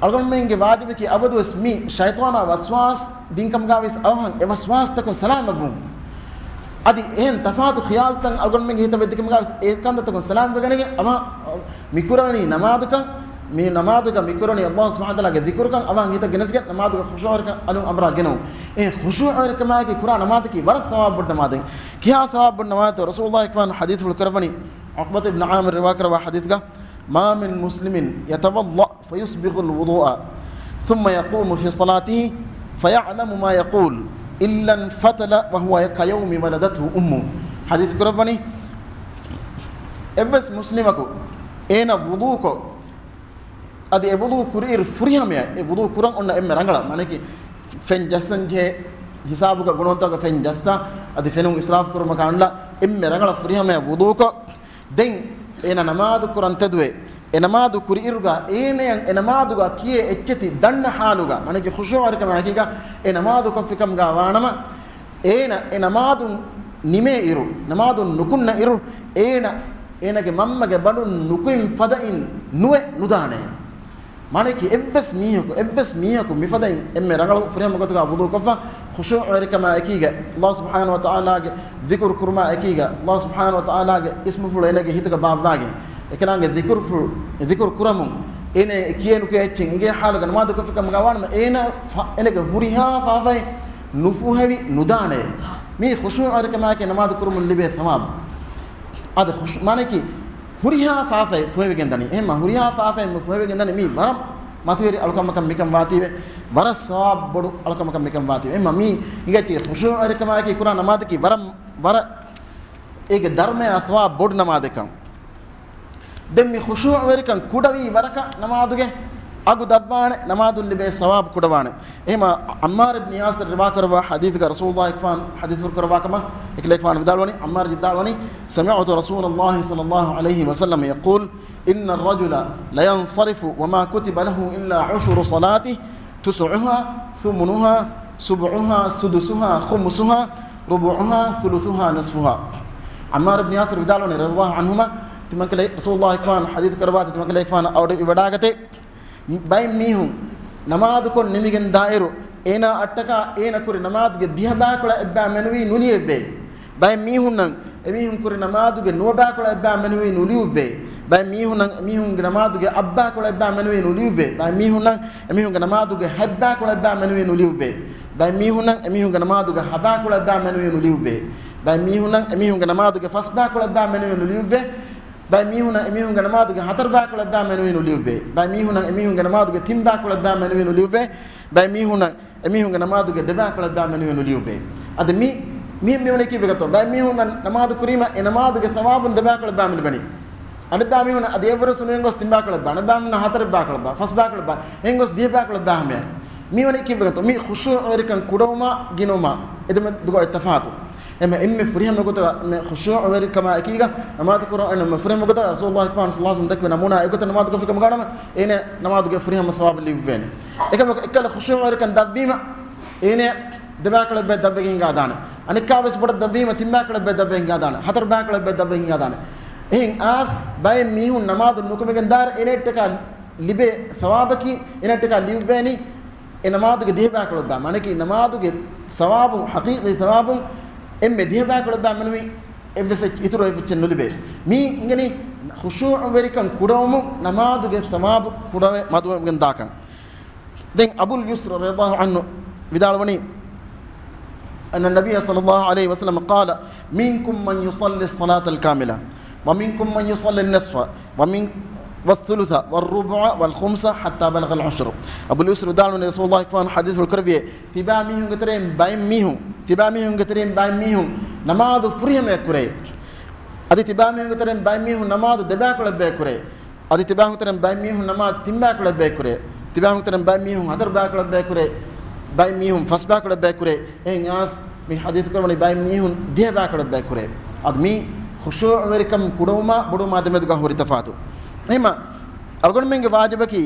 އަޅުގަނޑުމެންގެ ވާޖިބަކީ އަބަދުވެސް މި ޝައިޠާނާ ވަސްވާސް ދިންކަމުގަވެސް އަވަހަށް އެ ވަސްވާސްތަކުން ސަލާމަތްވުން. އަދި އެހެން ތަފާތު ޚިޔާލުތައް އަޅުގަނޑުމެންގެ ހިތަށް ވެއްދިކަމުގަވެސް އެ ކަންތައްތަކުން ސަލާމަތްވެގަނެގެން އަވަހަށް މިކުރަނީ ނަމާދުކަން، މި ނަމާދުގަ މިކުރަނީ ﷲ ސުބްޙާނަހޫ ވަތަޢާލާގެ ޛިކުރުކަން އަވަހަށް ހިތަށް ގެނެސްގެން ނަމާދުގަ ޚުޝޫޢުވެރިކަން އަލުން އަނބުރާ ގެނައުން. އެ ޚުޝޫޢުވެރިކަމާއެކީ ކުރާ ނަމާދަކީ ވަރަށް ސަވާބު ބޮޑު ނަމާދެއް. ކިހާ ސަވާބު ބޮޑު ނަމާދެއް؟ ރަސޫލުﷲ ކިފާނު ޙަދީޘްފުޅު ކުރައްވަނީ، ޢުޤްބަތު އިބްނު ޢާމިރު ރިވާކުރައްވާ ޙަދީޘްގަ، ما من مسلم يتوضأ فيسبغ الوضوء ثم يقوم في صلاته فيعلم ما يقول إلا انفتل وهو كيوم ولدته أمه. ޙަދީޘް ކުރައްވަނީ، އެއްވެސް މުސްލިމަކު އޭނަ ވުޟޫކޮށް، އަދި އެ ވުޟޫ ކުރިއިރު ފުރިހަމަޔަށް، އެ ވުޟޫ ކުރަން އޮންނަ އެންމެ ރަނގަޅަށް، މާނައަކީ ފެން ޖައްސަން ޖެހޭ ހިސާބުގަ ގުނަވަންތަކުގެ ފެން ޖައްސާ، އަދި ފެނުން އިސްރާފު ކުރުމަކާ އަންނަ އެންމެ ރަނގަޅަށް ފުރިހަމަޔަށް ވުޟޫކޮށް، ދެން އޭނަ ނަމާދު ކުރަން ތެދުވެ، އެ ނަމާދު ކުރިއިރުގަ އޭނަޔަށް އެ ނަމާދުގަ ކިޔޭ އެއްޗެތި ދަންނަ ޙާލުގަ، މާނައަކީ ޚުޝޫޢުވެރިކަމާ އެކީގަ އެ ނަމާދު ކޮށްފިކަމުގަ ވާނަމަ، އޭނަ އެ ނަމާދު ނިމޭ އިރު، ނަމާދު ނުކުންނަ އިރު، އޭނަ، އޭނަގެ މަންމަގެ ބަނޑުން ނުކުތް ފަދައިން ނުވެ ނުދާނެ. މާނައަކީ އެއްވެސް މީހަކު، އެއްވެސް މީހަކު މިފަދައިން އެންމެ ރަނގަޅު ފުރިހަމަ ގޮތުގަ ވުޟޫ ކޮށްފަ، ޚުޝޫޢުވެރިކަމާ އެކީގަ، ﷲ ސުބްޙާނަހޫ ވަތަޢާލާގެ ޛިކުރު ކުރުމާ އެކީގަ، ﷲ ސުބްޙާނަހޫ ވަތަޢާލާގެ އިސްމުފުޅު އޭނަގެ ހިތުގަ ބާއްވާގެން، އެކަލާނގެ ޛިކުރުފުޅު، ޛިކުރު ކުރަމުން، އޭނަ ކިޔޭ ނުކިޔޭ އެއްޗެއް އިނގޭ ޙާލުގަ ނަމާދު ކޮށްފިކަމުގަ ވާނަމަ، އޭނަ ފަ-، އޭނަގެ ހުރިހާ ފާފައެއް ނުފުހެވި ނުދާނެ. މީ ޚުޝޫޢުވެރިކަމާއެކީ ނަމާދު ކުރުމުން ލިބޭ ސަވާބު. އަދި ޚުޝޫ-، މާނައަކީ ހުރިހާ ފާފައެއް ފުހެވިގެން ދަނީ. އެހެންމަ ހުރިހާ ފާފައެއް މި ފުހެވިގެން ދަނީ. މީ ވަރަށް މަތިވެރި އަޅުކަމަކަށް މިކަން ވާތީވެ، ވަރަށް ސަވާބު ބޮޑު އަޅުކަމަކަށް މިކަން ވާތީވެ. އެހެންމަ މީ ހިނގައްޗޭ ޚުޝޫޢުވެރިކަމާއެކީ ކުރާ ނަމާދަކީ ވަރަށް، ވަރަށް އޭގެ ދަރުމަޔާ ސަވާބު ބޮޑު ނަމާދެއްކަން. ދެން މި ޚުޝޫޢުވެރިކަން ކުޑަވީ ވަރަކަށް ނަމާދުގެ އަގު ދަށްވާނެ، ނަމާދުން ލިބޭ ސަވާބު ކުޑަވާނެ. އެހެންމަ ޢައްމާރު ބިން ޔާސިރު ރިވާކުރައްވާ ޙަދީޘްގަ ރަސޫލުﷲ ކިފާނު ޙަދީޘްފުޅު ކުރައްވާ ކަމަށް އެކަލޭގެފާނު ވިދާޅުވަނީ، ޢައްމާރު ވިދާޅުވަނީ، سمعت رسول الله صلى الله عليه وسلم يقول إن الرجل لينصرف وما كتب له إلا عشر صلاته تسعها ثمنها سبعها سدسها خمسها ربعها ثلثها نصفها. ޢައްމާރު ބިން ޔާސިރު ވިދާޅުވަނީ، ރަޟިޔަﷲ ޢަންހުމާ، ތިމަންކަލޭ ރަސޫލުﷲ ކިފާނު ޙަދީޘް ކުރައްވާތީ، ތިމަންކަލޭގެފާނު އަވަޑައިގަތޭ. ބައެއް މީހުން ނަމާދުކޮށް ނިމިގެން ދާއިރު، އޭނާ އަށްޓަކާ އޭނަ ކުރި ނަމާދުގެ ދިހަ ބާކޮޅަށް އެއްބައި މެނުވީ ނުލިޔެއްވޭ. ބައެއް މީހުންނަށް އެމީހުން ކުރި ނަމާދުގެ ނުވަ ބާކޮޅަށް އެއްބައި މެނުވީ ނުލިޔުއްވޭ. ބައެއް މީހުންނަށް އެމީހުންގެ ނަމާދުގެ އަށް ބާކޮޅަށް އެއްބައި މެނުވީ ނުލިޔުއްވޭ. ބައެއް މީހުންނަށް އެމީހުންގެ ނަމާދުގެ ހަތް ބާކޮޅަށް އެއްބައި މެނުވީ ނުލިޔުއްވޭ. ބައެއް މީހުންނަށް އެމީހުންގެ ނަމާދުގެ ހަ ބާކޮޅަށް އެއްބައި މެނުވީ ނުލިޔުއްވޭ. ބައެއް މީހުންނަށް އެމީހުންގެ ނަމާދުގެ ފަސް ބާކޮޅަށް އެއްބައި މެނުވީ ނުލިޔުއްވޭ. ބައެއް މީހުންނަށް އެމީހުންގެ ނަމާދުގެ ހަތަރު ބާކޮޅަށް އެއްބައި މެނުވީ ނުލިޔުއްވޭ. ބައެއް މީހުންނަށް އެމީހުންގެ ނަމާދުގެ ތިން ބާކޮޅަށް އެއްބައި މެނުވީ ނުލިޔުއްވޭ. ބައެއް މީހުންނަށް އެމީހުންގެ ނަމާދުގެ ދެ ބާކޮޅަށް އެއްބައި މެނުވީ ނުލިޔުއްވޭ. އަދި މި، މި، މި ވަނީ ކީއްވެގެންތޯ؟ ބައެއް މީހުންނަށް ނަމާދު ކުރީމަ އެ ނަމާދުގެ ސަވާބުން ދެ ބާކޮޅަށް އެއްބައި މި ލިބެނީ. އަނެއްބައި މީހުންނަށް އަދި އެއްވުރެސް ނުވެން ގޮސް ތިން ބާކޮޅަށް އެއްބައި، އަނެއްބައި މީހުންނަށް ހަތަރެއް ބާކޮޅަށް އެއްބައި، ފަސް ބާކޮޅަށް އެއްބައި، އެހެން ގޮސް ދިހަ ބާކޮޅަށް އެއްބައި ހަމަޔަށް. މި ވަނީ ކީއްވެގެންތޯ؟ މި ޚުޝޫޢުވެރިކަން ކުޑަވުމާ ގިނަވުމާ އެ ދެ މެ-، ދުގަ އޮތް ތަފާތު. އެމެ އެންމެ ފުރިހަމަ ގޮތަކަށް މެ ޚުޝޫޢުވެރިކަމާ އެކީގަ ނަމާދު ކުރަން އެންމެ ފުރިހަމަ ގޮތަކަށް ރަސޫލުﷲ ކިފާނު ޞައްލަﷲ ޢަލައިހި ވަސައްލަމަ ދެއްކުވި ނަމޫނާ އެގޮތަށް ނަމާދު ކޮށްފި ކަމުގަ ވަނަމަ އޭނަ ނަމާދުގެ ފުރިހަމަ ސަވާބު ލިބިވޭނެ. އެކަމަކު އެއްކަލަ ޚުޝޫޢުވެރިކަން ދަށްވީމަ އޭނަ ދެބައިކުޅަ އެއްބައެއް ދަށްވެގެން ހިނގާދާނެ. އަނެއްކާވެސް ބޮޑަށް ދަށްވީމަ ތިންބައިކުޅަ އެއްބައެއް ދަށްވެގެން ހިނގާދާނެ. ހަތަރު ބައިކުޅަ އެއްބައެއް ދަށްވެގެން ހިނގާދާނެ. އެހެން އާސް ބައެއް މީހުން ނަމާދު ނުކުމެގެން ދާއިރު އޭނައަށްޓަކާ ލިބޭ ސަވާބަކީ، އޭނައަށްޓަކާ ލިޔުއްވޭނީ އެ ނަމާދުގެ ދިހަ ބައިކުޅަ އެއްބައި. މާނައަކީ ނަމާދުގެ ސަވާބު، ޙަޤީޤީ ސަވާބު އެންމެ ދިހަ ބައިކުޅަ އެއްބައި މެނުވީ އެއްވެސް އެއްޗެއް، އިތުރު އެއްޗެއް ނުލިބޭ. މީ އިނގެނީ ޚުޝޫޢުވެރިކަން ކުޑަވުމުން ނަމާދުގެ ސަވާބު ކުޑަވެ މަދުވެގެން ދާކަން. ދެން އަބުލް ޔުސްރު ރަޟިޔަﷲ ޢަންހު ވިދާޅުވަނީ، أن النبي صلى الله عليه وسلم قال، منكم من يصلي الصلاة الكاملة، ومنكم من يصلي النصف، ومن، والثلث، والربع، والخمس، حتى بلغ العشر. އަބުލް ޔުސްރު ވިދާޅުވަނީ، ރަސޫލުﷲ ފާން ޙަދީޘްފުޅު ކުރެއްވިއޭ، ތިބާ މީހުންގެ ތެރެއިން ބައެއް މީހުން، ތިބާ މީހުންގެ ތެރެއިން ބައެއް މީހުން ނަމާދު ފުރިހަމައެއް ކުރޭ. އަދި ތިބާ މީހުންގެ ތެރެއިން ބައެއް މީހުން ނަމާދު ދެބައިކުޅަ އެއްބައެއް ކުރޭ. އަދި ތިބާހުން ތެރެއިން ބައެއް މީހުން ނަމާދު ތިން ބައިކުޅަ އެއްބައެއް ކުރޭ. ތިބާހުން ތެރެއިން ބައެއް މީހުން ހަތަރު ބައިކުޅަ އެއްބައެއް ކުރޭ. ބައެއް މީހުން ފަސް ބައިކުޅަ އެއްބައެއް ކުރޭ. އެހެން އާސް މި ޙަދީޘް ކުރައްވަނީ ބައެއް މީހުން ދިހަ ބައިކުޅަ އެއްބައެއް ކުރޭ. އަދި މީ ޚުޝޫޢުވެރިކަން ކުޑަވުމާ ބޮޑުވުމާ ދެމެދުގަ ހުރި ތަފާތު. އެހެންމަ އަޅުގަނޑުމެންގެ ވާޖިބަކީ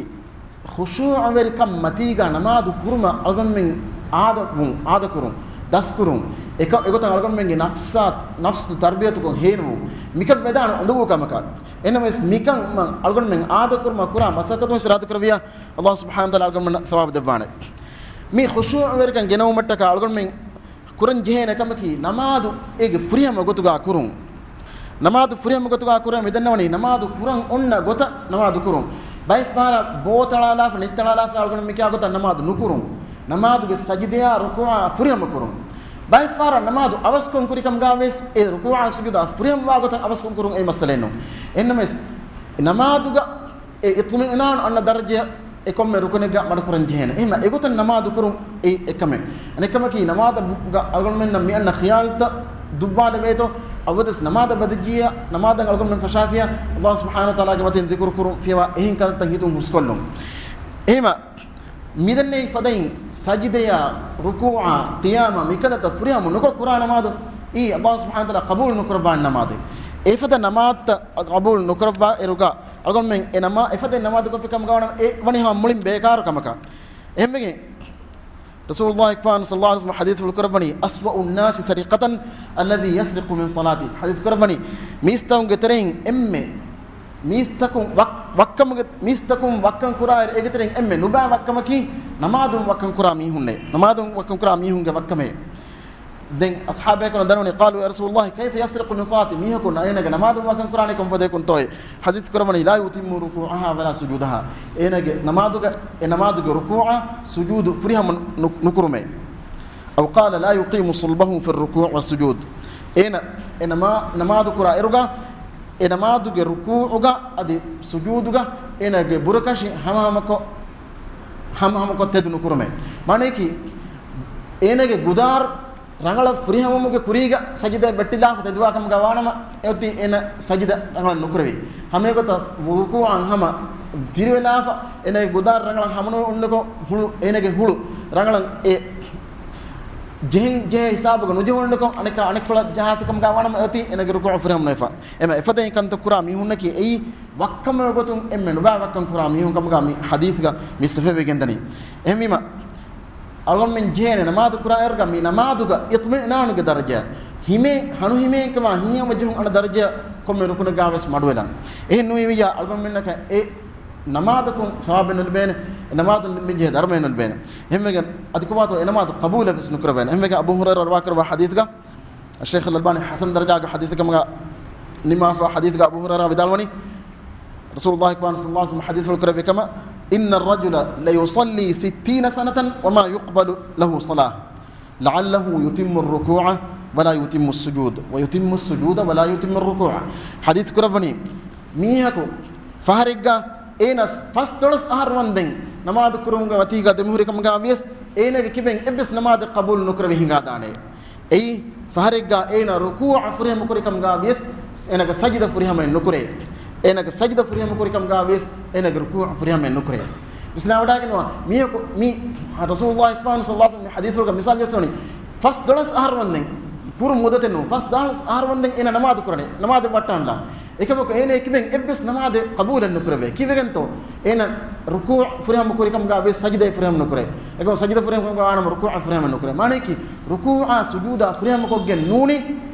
ޚުޝޫޢުވެރިކަން މަތީގަ ނަމާދު ކުރުމަށް އަޅުގަނޑުމެން އާދަވުން، އާދަކުރުން، ދަސްކުރުން، އެކަ-، އެގޮތަށް އަޅުގަނޑުމެންގެ ނަފްސާ، ނަފްސު ތަރްބިޔަތުކޮށް ހޭނުވުން، މިކަން ވެދާނެ އުނދަގޫ ކަމަކަށް. އެހެންނަމަވެސް މިކަން މަ-، އަޅުގަނޑުމެން އާދަކުރުމަށް ކުރާ މަސައްކަތުން އިރާދަކުރެއްވިޔާ، ﷲ ސުބްޙާނަހޫ ވަތަޢާލާ އަޅުގަނޑުމެންނަށް ޘަވާބު ދެއްވާނެ. މި ޚުޝޫޢުވެރިކަން ގެނައުމަށްޓަކާ އަޅުގަނޑުމެން ކުރަން ޖެހޭނެ ކަމަކީ، ނަމާދު އޭގެ ފުރިހަމަ ގޮތުގަ ކުރުން. ނަމާދު ފުރިހަމަ ގޮތުގަ ކުރުން މިދަންނަވަނީ، ނަމާދު ކުރަން އޮންނަ ގޮތަށް ނަމާދު ކުރުން. ބައެއްފަހަރަށް ބޯތަޅާލާފަ، ނެތްތަޅާލާފަ އަޅުގަނޑު މިކިޔާ ގޮތަށް ނަމާދު ނުކުރުން. ނަމާދުގެ ސަޖިދަޔާ ރުކޫޢާ ފުރިހަމަ ކުރުން. ބައެއްފަހަރަށް ނަމާދު އަވަސްކޮން ކުރިކަމުގަ ވެސް އެ ރުކޫޢާ ސުޖޫދާ ފުރިހަމަވާ ގޮތަށް އަވަސްކޮން ކުރުން އެއީ މައްސަލައެއް ނޫން. އެހެންނަމަވެސް، ނަމާދުގަ އެ އިޠްމިއިނާނު އަންނަ ދަރަޖަ އެ ކޮންމެ ރުކުނެއްގަ މަޑުކުރަން ޖެހޭނެ. އެހެންމަ އެގޮތަށް ނަމާދު ކުރުން އެއީ އެކަމެއް. އަނެއްކަމަކީ، ނަމާދަށް ގަ-، އަޅުގަނޑުމެންނަށް މި އަންނަ ޚިޔާލުތައް ދުއްވާލެވޭތޯ، އަވަދުސް ނަމާދަށް ވަދެއްޖިއްޔާ، ނަމާދަށް އަޅުގަނޑުމެން ފަށާފިޔާ، ﷲ ސުބްޙާނަހޫ ވަތަޢާލާގެ މަތިން ޛިކުރު ކުރުން ފިޔަވާ އެހެން ކަންތައް ހިތުން ހުސްކޮށްލުން. އެހެންމަ މިދެންނެވި ފަދައިން ސަޖިދަޔާ، ރުކޫޢާ، ޤިޔާމާ މިކަންތައްތައް ފުރިހަމަ ނުކޮށް ކުރާ ނަމާދު އެއީ ﷲ ސުބްޙާނަހޫ ވަތަޢާލާ ޤަބޫލު ނުކުރައްވާނެ ނަމާދެއް. އެފަދަ ނަމާދުތައް ޤަބޫލު ނުކުރައްވާ އިރުގަ އަޅުގަނޑުމެން އެ ނަމާ-، އެފަދަ ނަމާދު ކޮށްފި ކަމުގަ ވަނަމަ އެ ވަނީ ހަމަ މުޅިން ބޭކާރު ކަމަކަށް. އެހެންވެގެން ރަސޫލުﷲ ފާން ޞައްލަﷲ ޢަލައިހި ވަސައްލަމަ ޙަދީޘްފުޅު ކުރައްވަނީ، أسوأ الناس سرقة الذي يسرق من صلاته. ޙަދީޘް ކުރައްވަނީ، މީސްތަކުންގެ ތެރެއިން އެންމެ މީސްތަކުން ވަކް-، ވައްކަމުގެ، މީސްތަކުން ވައްކަން ކުރާއިރު އޭގެ ތެރެއިން އެންމެ ނުބައި ވައްކަމަކީ، ނަމާދުން ވައްކަން ކުރާ މީހުންނޭ. ނަމާދުން ވައްކަން ކުރާ މީހުންގެ ވައްކަމޭ. ދެން އަޞްޙާބޭކަލުން ދަންނަވަނީ، قالوا يا رسول الله كيف يسرق من صلاته؟ މީހަކު ނަ-، އޭނަގެ ނަމާދު ވަކަން ކުރާނީ ކޮންފަދައަކުންތޯއޭ؟ ޙަދީޘް ކުރައްވަނީ، لا يتم ركوعها ولا سجودها. އޭނަގެ ނަމާދުގަ، އެ ނަމާދުގެ ރުކޫޢާ ސުޖޫދު ފުރިހަމަ ނު-، ނުކުރުމޭ. أو قال لا يقيم صلبه في الركوع والسجود. އޭނަ އެ ނަމާ-، ނަމާދު ކުރާ އިރުގަ، އެ ނަމާދުގެ ރުކޫޢުގަ އަދި ސުޖޫދުގަ އޭނަގެ ބުރަކަށި ހަމަހަމަކޮށް، ހަމަހަމަކޮށް ތެދު ނުކުރުމޭ. މާނައަކީ، އޭނަގެ ގުދާރު ރަނގަޅަށް ފުރިހަމަވުމުގެ ކުރީގަ ސަޖިދައަށް ވެއްޓިލާފަ ތެދުވާ ކަމުގަ ވާނަމަ، އެއޮތީ އޭނަ ސަޖިދަ ރަނގަޅަށް ނުކުރެވި. ހަމައެގޮތަށް ރުކޫޢަށް ހަމަ ދިރިވެލާފަ، އޭނަގެ ގުދާރު ރަނގަޅަށް ހަމަނުވެ އޮންނަކޮށް ހުޅު، އޭނަގެ ހުޅު ރަނގަޅަށް އެ ޖެހެން ޖެހޭ ހިސާބުގަ ނުޖެހުންނަކޮށް، އަނެއްކާ އަނެއްކޮޅަށް ޖަހާފި ކަމުގަ ވާނަމަ، އެއޮތީ އޭނަގެ ރުކޫޢު ފުރިހަމަ ނުވެފަ. އެމަ އެފަދައިން ކަންތައް ކުރާ މީހުންނަކީ އެއީ ވައްކަމުގެ ގޮތުން އެންމެ ނުބައި ވައްކަން ކުރާ މީހުން ކަމުގަ މި ޙަދީޘްގަ މި ސިފަވެގެންދަނީ. އެހެންވީމަ، އަޅުގަނޑުމެން ޖެހޭނެ ނަމާދު ކުރާ އިރުގަ މި ނަމާދުގަ އިޠްމިއިނާނުގެ ދަރަޖަ، ހިމޭ-، ހަނުހިމޭންކަމާ ހިތްހަމަޖެހުން އަންނަ ދަރަޖަ ކޮންމެ ރުކުނެއްގަ ވެސް މަޑުވެލަން. އެހެން ނުވިއްޔާ އަޅުގަނޑުމެންނަކަށް އެ ނަމާދަކުން ސަވާބެއް ނުލިބޭނެ، އެ ނަމާދުން މި ޖެހޭ ދަރުމައެއް ނުލިބޭނެ. އެހެންވެގެން އަދި ކޮބާތޯ އެ ނަމާދު ޤަބޫލެއް ވެސް ނުކުރެވޭނެ. އެހެންވެގެން އަބޫ ހުރައިރާ ރިވާކުރައްވާ ޙަދީޘްގަ، ޝޭޚުލް އަލްބާނީ ޙަސަން ދަރަޖާގެ ޙަދީޘެއް ކަމުގަ ނިންމާފަ ޙަދީޘްގަ އަބޫ ހުރައިރާ ވިދާޅުވަނީ، ރަސޫލުﷲ ފާން ޞައްލަﷲ ޢަލައިހި ވަސައްލަމަ ޙަދީޘްފުޅު ކުރެއްވި ކަމަށް، إن الرجل ليصلي ستين سنة وما يقبل له صلاة لعله يتم الركوع ولا يتم السجود ويتم السجود ولا يتم الركوع. ޙަދީޘް ކުރައްވަނީ، މީހަކު ފަހަރެއްގަ އޭނަ ފަސްދޮޅަސް އަހަރު ވަންދެން ނަމާދު ކުރުމުގެ މަތީގަ ދެމިހުރި ކަމުގަ ވިޔަސް، އޭނަގެ ކިބެން އެއްވެސް ނަމާދެއް ޤަބޫލު ނުކުރެވި ހިނގާދާނެ. އެއީ، ފަހަރެއްގަ އޭނަ ރުކޫޢަ ފުރިހަމަ ކުރި ކަމުގަ ވިޔަސް، އޭނަގެ ސަޖިދަ ފުރިހަމައެއް ނުކުރޭ. އޭނަގެ ސަޖިދަ ފުރިހަމަ ކުރި ކަމުގަ ވިޔަސް، އޭނަގެ ރުކޫޢަ ފުރިހަމައެއް ނުކުރޭ. ވިސްނާވަޑައިގަންނަވާ، މީހަކު މި ރަސޫލުﷲ ފާން ޞައްލަﷲ ޢަލައިހި ވަސައްލަމަ ޙަދީޘްފުޅުގަ މިސާލު ޖެއްސުނީ، ފަސްދޮޅަސް އަހަރު ވަންދެން، ކުރު މުއްދަތެއް ނޫން، ފަސްދޮޅަސް އަހަރު ވަންދެން އޭނަ ނަމާދު ކުރަނީ، ނަމާދެއް ވައްޓާންލާ. އެކަމަކު އޭނަ އެކިބެން އެއްވެސް ނަމާދެއް ޤަބޫލެއް ނުކުރެވޭ. ކީއްވެގެންތޯ؟ އޭނަ ރުކޫޢު ފުރިހަމަ ކުރިކަމުގަ ވެސް ސަޖިދައެއް ފުރިހަމަ ނުކުރޭ. އެކަމަކު ސަޖިދަ ފުރިހަމަ ކުރިކަމުގަ ވާނަމަ ރުކޫޢަށް ފުރިހަމަ ނުކުރޭ. މާނައަކީ ރުކޫޢާ ސުޖޫދާ ފުރިހަމަކޮށްގެން ނޫނީ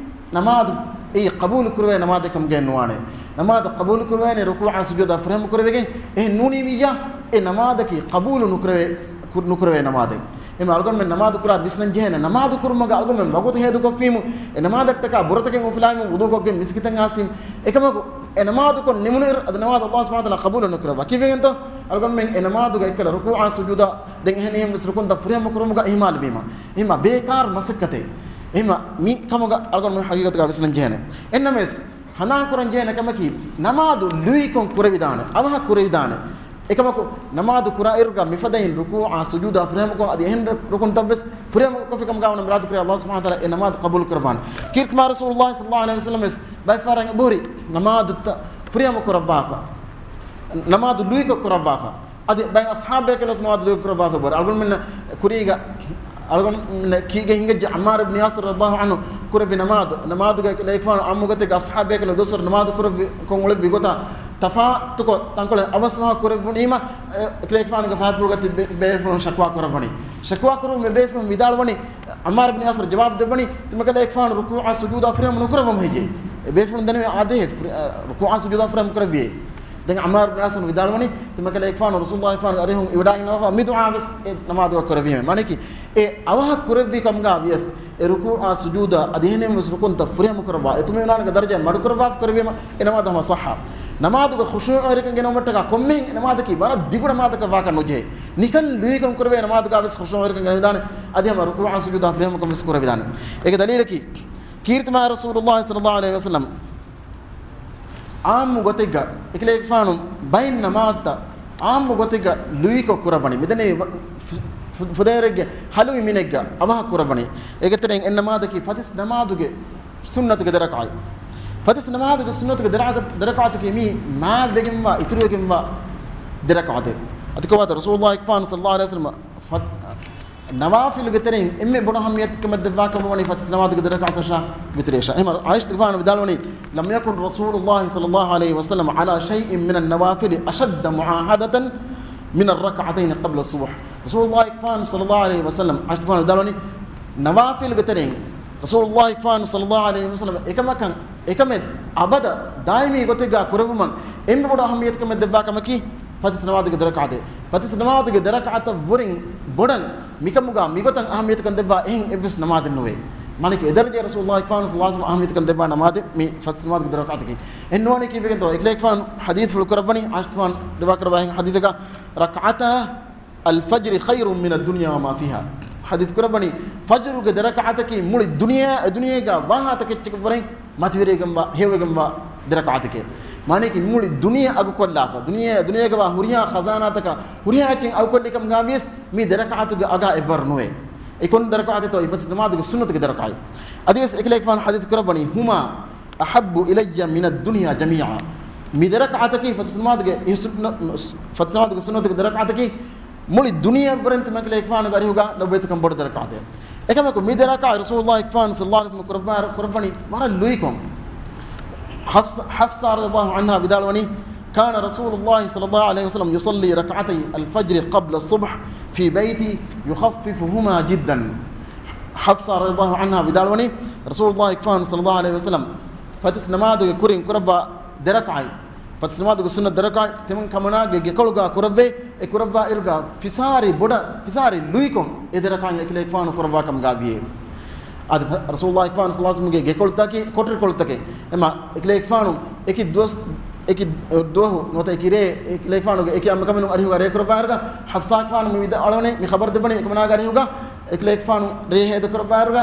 ނަމާދު އެއީ ޤަބޫލު ކުރެވޭ ނަމާދެއް ކަމުގައެއް ނުވާނެ. ނަމާދު ޤަބޫލު ކުރެވޭނެ ރުކޫޢާ ސުޖޫދާ ފުރިހަމަ ކުރެވިގެން. އެހެން ނޫނީ މިއްޔާ އެ ނަމާދަކީ ޤަބޫލު ނުކުރެވޭ، ކު-، ނުކުރެވޭ ނަމާދެއް. އެހެން އަޅުގަނޑުމެން ނަމާދު ކުރާ ވިސްނަން ޖެހޭނެ ނަމާދު ކުރުމުގަ އަޅުގަނޑުމެން ވަގުތު ހޭދުކޮށްފީމު، އެ ނަމާދަށްޓަކާ ބުރަތަކެއް އުފުލާއިމު ވުޟޫކޮށްގެން މިސްކިތަށް އާސީމު. އެކަމަކު އެ ނަމާދުކޮށް ނިމުނުއިރު އަދި ނަމާދު ﷲ ސުބްޙާނަހޫ ވަތަޢާލާ ޤަބޫލު ނުކުރައްވާ. ކީއްވެގެންތޯ؟ އަޅުގަނޑުމެން އެ ނަމާދުގަ އެއްކަލަ ރުކޫޢާ ސުޖޫދާ ދެން އެހެނިހެން ވެސް ރުކުންތައް ފުރިހަމަ ކުރުމުގަ އިހުމާލުވީމަ. އެހެންމަ ބޭކާރު މަސައްކަތެއް. އެހެންމަ މި ކަމުގަ އަޅުގަނޑު ހަގީގަތުގަ ވިސްނަން ޖެހޭނެ. އެންނަމެސް ހަނދާން ކުރަން ޖެހޭނެ ކަމަކީ، ނަމާދު ލުއިކޮށް ކުރެވިދާނެ، އަވަހަށް ކުރެވިދާނެ. އެކަމަކު ނަމާދު ކުރާއިރުގަ މިފަދައިން ރުކޫޢާ ސުޖޫދާ ފުރިހަމަކޮށް އަދި އެހެން ރު-، ރުކުންތައް ވެސް ފުރިހަމަކޮށްފިކަމުގަ ވަނަ މިރާދު ކުރޭ ﷲ ސުބްޙާނަހޫ ވަތަޢާލާ އެ ނަމާދު ޤަބޫލު ކުރައްވާނެ. ކީރިތި މާ ރަސޫލުﷲ ޞައްލަﷲު ޢަލައިހި ވަސައްލަމަ ވެސް ބައެއް ފަހަރަށް އެބަހުރި ނަމާދުތައް ފުރިހަމަ ކުރައްވާފަ، ނަމާދު ލުއިކޮށް ކުރައްވާފަ. އަދި ބައެއް އަޞްޙާބުބޭކަލުން ނަމާދު ލުއިކޮށް ކުރައްވާފަ އެބަހުރި. އަޅުގަނޑުމެންނަށް ކުރީގަ، އަޅުގަނޑުމެންނަށް ކީގެ ހިނގައްޖެ ޢައްމާރު ބިން ޔާސިރު ރަޟިޔަﷲު ޢަންހު ކުރެއްވި ނަމާދު، ނަމާދުގަ އެކަލޭގެފާނު ޢާއްމު ގޮތެއްގަ އަޞްޙާބުބޭކަލުން ދުވަސްވަރު ނަމާދު ކުރެއްވި، ކޮށް އުޅެއްވި ގޮތާ ތަފާތުކޮށް ތަންކޮޅެއް އަވަސް ފަހަށް ކުރެއްވުނީމަ، އެ، އެކަލޭގެފާނުގެ ފަހަތްޕުޅު ގަތި ބޭ-، ބޭފުޅުން ޝަކުވާ ކުރައްވަނީ. ޝަކުވާ ކުރުމުން އެ ބޭފުޅުން ވިދާޅުވަނީ، ޢައްމާރު ބިން ޔާސިރު ޖަވާބު ދެއްވަނީ، ތިމަކަލޭގެފާނު ރުކޫޢާ ސުޖޫދާ ފުރިހަމަ ނުކުރައްވަމު ހެއްޔޭ؟ އެ ބޭފުޅުން ދެންނެވި އާދޭހެއް ފުރި-، އަ، ރުކޫޢާ ސުޖޫދާ ފުރިހަމަ ކުރެއްވިއޭ؟ ދެން ޢައްމާރު ބިން ޔާސިރު ވިދާޅުވަނީ، ތިމަކަލޭގެފާނު ރަސޫލުﷲ ގެފާނުގެ އަރިހުން އިވިޑާގެން ނަމާދު ކުރެއްވީމޭ. މާނައަކީ، އެ އަވަހަށް ކުރެއްވި ކަމުގަ ވިޔަސް، އެ ރުކޫޢާ ސުޖޫދާ އަދި އެހެނެއް ވެސް ރުކުންތައް ފުރިހަމަ ކުރައްވާ، އެތިމަން ވެރިންނާނެ ދަރަޖައެއް މަޑުކުރައްވާފަ ކުރެއްވީމަ، އެ ނަމާދު ހަމަ ޞައްޙަ. ނަމާދުގަ ޚުޝޫޢުވެރިކަން ގެނައުމަށްޓަކާ ކޮންމެހެން އެ ނަމާދަކީ ވަރަށް ދިގު ނަމާދަކަށް ވާކަށް ނުޖެހޭ. ނިކަން ލުއިކޮށް ކުރެވޭ ނަމާދުގަ ވެސް ޚުޝޫޢުވެރިކަން ގެނެވިދާނެ. އަދި ހަމަ ރުކޫޢާ ސުޖޫދާ ފުރިހަމަކަން ވެސް ކުރެވިދާނެ. އޭގެ ދަލީލަކީ، ކީރިތި މާ ރަސޫލުﷲ ޞައްލަﷲު ޢަލައިހި ވަސައްލަމަ ޢާއްމު ގޮތެއްގަ އެކަލޭގެފާނު ބައެއް ނަމާދުތައް ޢާއްމު ގޮތެއްގަ ލުއިކޮށް ކުރައްވަނީ. މިދެންނެވި ފު-، ފު-، ފުދޭވަރެއްގެ ހަލުވި މިނެއްގަ އަވަހަށް ކުރައްވަނީ. އޭގެ ތެރެއިން އެއް ނަމާދަކީ ފަތިސް ނަމާދުގެ ސުންނަތުގެ ދެ ރަކަޢަތް. ފަތިސް ނަމާދުގެ ސުންނަތުގެ ދެ ރަކަ-، ދެ ރަކަޢަތަކީ މީ މާތްވެގެންވާ، އިތުރުވެގެންވާ ދެ ރަކަޢަތެއް. އަދި ކޮބާތަ ރަސޫލުﷲ ގެފާނު ޞައްލަﷲު ޢަލައިހި ވަސައްލަމަ ފަ-، ނަވާފިލުގެ ތެރެއިން އެންމެ ބޮޑު އަހައްމިޔަތު ކަމެއް ދެއްވާ ކަމަށް ވަނީ ފަތިސް ނަމާދުގެ ދެ ރަކަޢަތަށާ ވިތުރަށާ. އެހެން ޢާއިޝަތުގެފާނު ވިދާޅުވަނީ، لم يكن رسول الله صلى الله عليه وسلم على شيء من النوافل أشد معاهدة من الركعتين قبل الصبح. ރަސޫލުﷲ ގެފާނު ޞައްލަﷲު ޢަލައިހި ވަސައްލަމަ، ޢާއިޝަތުގެފާނު ވިދާޅުވަނީ، ނަވާފިލުގެ ތެރެއިން ރަސޫލުﷲ ގެފާނު ޞައްލަﷲު ޢަލައިހި ވަސައްލަމަ އެކަމަކަށް، އެކަމެއް އަބަދަށް ދާއިމީ ގޮތެއްގަ ކުރެއްވުމަށް އެންމެ ބޮޑު އަހައްމިޔަތު ކަމެއް ދެއްވާ ކަމަކީ ފަތިސް ނަމާދުގެ ދެ ރަކަޢަތެއް. ފަތިސް ނަމާދުގެ ދެ ރަކަޢަތަށް ވުރެން ބޮޑަށް މިކަމުގަ މިގޮތަށް އަހައްމިޔަތުކަން ދެއްވާ އެހެން އެއްވެސް ނަމާދެއް ނުވޭ. މާނައަކީ އެ ދަރަޖައަށް ރަސޫލުﷲ ގެފާނު ޞައްލަﷲު ޢަލައިހި ވަސައްލަމަ އަހައްމިޔަތުކަން ދެއްވާ ނަމާދެއް މި ފަތިސް ނަމާދުގެ ދެ ރަކަޢަތަކީ. އެ ނުވާނީ ކީއްވެގެންތޯ؟ އެކަލޭގެފާނު ޙަދީޘްފުޅު ކުރައްވަނީ، ޢާއިޝަތުގެފާނު ރިވާ ކުރައްވާ އެހެން ޙަދީޘަކަށް، ركعتا الفجر خير من الدنيا وما فيها. ޙަދީޘް ކުރައްވަނީ، ފަޖުރުގެ ދެ ރަކަޢަތަކީ މުޅި ދުނިޔެ، އެ ދުނިޔޭގަ ވާހާތަކެއްޗަކަށް ވުރެން މަތިވެރިވެގެންވާ، ހެޔޮވެގެންވާ ދެ ރަކަޢަތެކޭ. މާނައަކީ މުޅި ދުނިޔެ އަގުކޮށްލާފަ، ދުނިޔެ، ދުނިޔޭގަވާ ހުރިހާ ޚަޒާނާތަކަށް ހުރިހާ އެއްޗެއް އަގުކޮށްލިކަމުގަ ވިޔަސް މި ދެ ރަކަޢަތުގެ އަގާ އެއްވަރު ނުވޭ. އެ ކޮން ދެ ރަކަޢަތެއްތޯ؟ އެ ފަތިސް ނަމާދުގެ ސުންނަތުގެ ދެ ރަކަޢަތް. އަދިވެސް އެކަލޭގެފާނު ޙަދީޘް ކުރައްވަނީ، هما أحب إلي من الدنيا جميعا. މި ދެ ރަކަޢަތަކީ ފަތިސް ނަމާދުގެ، އެ ސުންނަ-، ފަތިސް ނަމާދުގެ ސުންނަތުގެ ދެ ރަކަޢަތަކީ މުޅި ދުނިޔެ އެއްވަރެން ތިމަކަލޭގެފާނުގެ އަރިހުގަ ލޮބުވެތިކަން ބޮޑު ދެ ރަކަޢަތެއް. އެކަމަކު މި ދެ ރަކަޢަތް ރަސޫލުﷲ ގެފާނު ޞައްލަﷲު ޢަލައިހި ވަސައްލަމަ ކުރައްވާ، ކުރައްވަނީ ވަރަށް ލުއިކޮށް. ޙަފްޞާ، ޙަފްޞާ ރަޟިޔަﷲު ޢަންހާ ވިދާޅުވަނީ، كان رسول الله صلى الله عليه وسلم يصلي ركعتي الفجر قبل الصبح في بيتي يخففهما جدا. ޙަފްޞާ ރަޟިޔަﷲު ޢަންހާ ވިދާޅުވަނީ، ރަސޫލުﷲ ގެފާނު ޞައްލަﷲު ޢަލައިހި ވަސައްލަމަ ފަތިސް ނަމާދުގެ ކުރިން ކުރައްވާ ދެ ރަކަޢަތް، ފަތިސް ނަމާދުގެ ސުންނަތު ދެ ރަކަޢަތް ތިމަން ކަމަނާގެ ގެކޮޅުގަ ކުރެއްވޭ. އެ ކުރައްވާ އިރުގަ ފިސާރި ބޮޑަށް، ފިސާރި ލުއިކޮށް އެ ދެ ރަކަޢަތް އެކަލޭގެފާނު ކުރައްވާ ކަމުގަ ވިޔޭ. އަދި ރަސޫލުﷲ ގެފާނު ޞައްލަﷲު ޢަލައިހި ވަސައްލަމަގެ ގެކޮޅުތަކެއް، ކޮޓަރިކޮޅުތަކެއް. އެމަ އެކަލޭގެފާނު އެކި ދުވަސް، އެކި ދުވަހު ނުވަތަ އެކި ރޭ އެކަލޭގެފާނުގެ އެކި އަނބިކަނބިން އަރިހުގަ ރޭ ކުރައްވާ އިރުގަ ޙަފްޞާގެފާނު މި ވިދާޅުވަނީ، މި ޚަބަރު ދެއްވަނީ އެކަމަނާގެ އަރިހުގަ އެކަލޭގެފާނު ރޭ ހޭދަ ކުރައްވާ އިރުގަ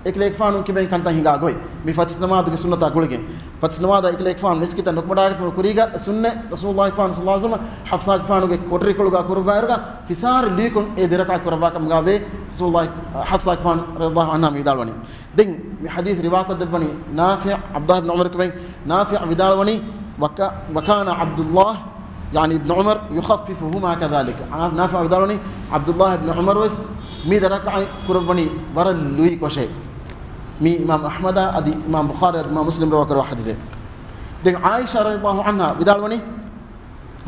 އެކަލޭގެފާނު ކިބައިން ކަންތައް ހިނގާ ގޮތް. މި ފަތިސް ނަމާދުގެ ސުންނަތާ ގުޅިގެން. ފަތިސް ނަމާދަށް އެކަލޭގެފާނު މިސްކިތަށް ނުކުމެވުމުގެ ކުރީގަ ސުންނަތް ރަސޫލުﷲ ގެފާނު ޞައްލަﷲު ޢަލައިހި ވަސައްލަމަ ޙަފްޞާގެފާނުގެ ކޮޓަރިކޮޅުގަ ކުރައްވާ އިރުގަ ފިސާރި ލުއިކޮށް އެ ދެ ރަކަޢަތް ކުރައްވާ ކަމުގަ ވޭ. ރަސޫލުﷲ، ޙަފްޞާގެފާނު ރަޟިޔަﷲު ޢަންހާ މި ވިދާޅުވަނީ. ދެން މި ޙަދީޘް ރިވާކޮށްދެއްވަނީ ނާފިޢު، ޢަބްދުﷲ ބިން ޢުމަރު ކިބައިން ނާފިޢު ވިދާޅުވަނީ، وكا-، وكان عبد الله يعني ابن عمر يخففهما كذلك. ނާފިޢު ވިދާޅުވަނީ، ޢަބްދުﷲ ބިން ޢުމަރު ވެސް މި ދެ ރަކަޢަތް ކުރައްވަނީ ވަރަށް ލުއިކޮށޭ. މީ އިމާމް އަޙްމަދާ އަދި އިމާމް ބުޚާރީ އަދި އިމާމް މުސްލިމް ރިވާކުރެއްވި ޙަދީޘެއް. ދެން ޢާއިޝާ ރަޟިޔަﷲ ޢަންހާ ވިދާޅުވަނީ،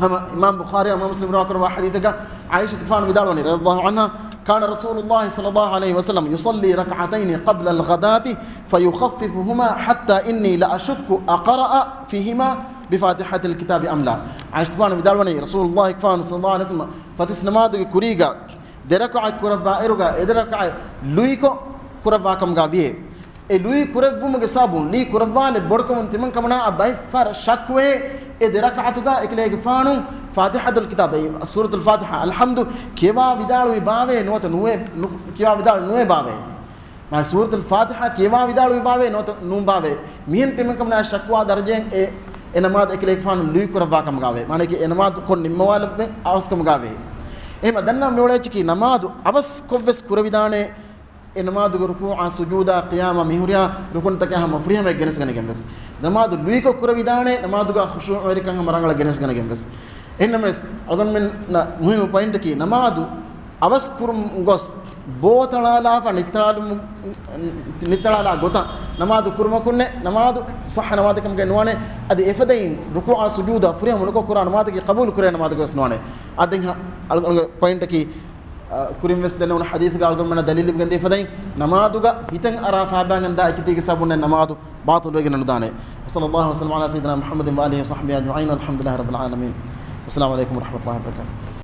ހަމަ އިމާމް ބުޚާރީ އިމާމް މުސްލިމް ރިވާކުރައްވާ ޙަދީޘެއްގަ ޢާއިޝާ ތިފާނު ވިދާޅުވަނީ ރަޟިޔަﷲ ޢަންހާ، كان رسول الله صلى الله عليه وسلم يصلي ركعتين قبل الغداة فيخففهما حتى إني لأشك أقرأ فيهما بفاتحة الكتاب أم لا. ޢާއިޝާ ތިފާނު ވިދާޅުވަނީ، ރަސޫލުﷲ ފާނު ޞައްލަﷲ ޢަލައިހި ވަސައްލަމަ ފަތިސް ނަމާދުގެ ކުރީގަ ދެ ރަކަޢަތް ކުރައްވާ އިރުގަ އެ ދެ ރަކަޢަތް ލުއިކޮށް ކުރައްވާ ކަމުގަ ވިޔޭ. އެ ލުއި ކުރެއްވުމުގެ ސަބަބުން، ލުއި ކުރައްވާނެ ބޮޑުކަމުން ތިމަން ކަމަނާ އަށް ބައެއް ފަހަރަށް ޝައްކުވޭ، އެ ދެ ރަކަޢަތުގަ އެކަލޭގެފާނު ފާތިޙަތުލް ކިތާބް، އެ ސޫރަތުލް ފާތިޙާ، އަލްޙަމްދު ކިޔަވާ ވިދާޅުވި ބާވޭ ނުވަތަ ނުވެ، ނު، ކިޔަވާ ވިދާޅު ނުވެ ބާވޭ. މާ ސޫރަތުލް ފާތިޙާ ކިޔަވާ ވިދާޅުވި ބާވޭ ނުވަތަ ނޫން ބާވޭ. މިހެން ތިމަން ކަމަނާ ޝައްކުވާ ދަރަޖައެއް އެ، އެ ނަމާދު އެކަލޭގެފާނު ލުއި ކުރައްވާ ކަމުގަ ވޭ. މާނައަކީ އެ ނަމާދު ކޮށް ނިންމަވާލައްވެ އަވަސް ކަމުގަ ވޭ. އެހެމަ ދަންނަ މިއުޅޭ އެއްޗަކީ ނަމާދު އަވަސް ކޮށްވެސް ކުރެވިދާނެ އެ ނަމާދުގެ ރުކޫޢާ، ސުޖޫދާ، ޤިޔާމާ މިހުރިހާ ރުކުންތަކާ ހަމަ ފުރިހަމައަށް ގެނެސްގަނެގެން ވެސް. ނަމާދު ލުއިކޮށް ކުރެވިދާނެ، ނަމާދުގާ ޚުޝޫޢުވެރިކަން ހަމަ ރަނގަޅަށް ގެނެސްގަނެގެން ވެސް. އެހެންނަމަވެސް، އަޅުގަނޑުމެންނަށް މުހިއްމު ޕޮއިންޓަކީ، ނަމާދު އަވަސް ކުރުމުން ގޮސް، ބޯ ތަޅާލާފަ ނިތަޅާލުމު، ނިތަޅާލާ ގޮތަށް ނަމާދު ކުރުމަކުންނެއް، ނަމާދު ޞައްޙަ ނަމާދެއް ކަމުގައި ނުވާނެ. އަދި އެފަދައިން ރުކޫޢާ ސުޖޫދާ ފުރިހަމަ ނުކޮށް ކުރާ ނަމާދަކީ ޤަބޫލު ކުރޭ ނަމާދަކަށް ވެސް ނުވާނެ. އާ، ދެން ހަ، އަޅުގަނޑުގެ ޕޮއިންޓަކީ، އަ، ކުރިން ވެސް ދެންނެވުނު ޙަދީޘްގަ އަޅުގަނޑުމެންނަށް ދަލީލު ގެންދީފަދައިން، ނަމާދުގަ ހިތަށް އަރާ ފާބާން ގަންދާ އެކިތީގެ ސަބަބުން ނަމާދު ބާޠިލުވެގެން ނުދާނެ. وصلى الله وسلم على سيدنا محمد وآله وصحبه أجمعين والحمد لله رب العالمين. السلام عليكم ورحمة الله وبركاته.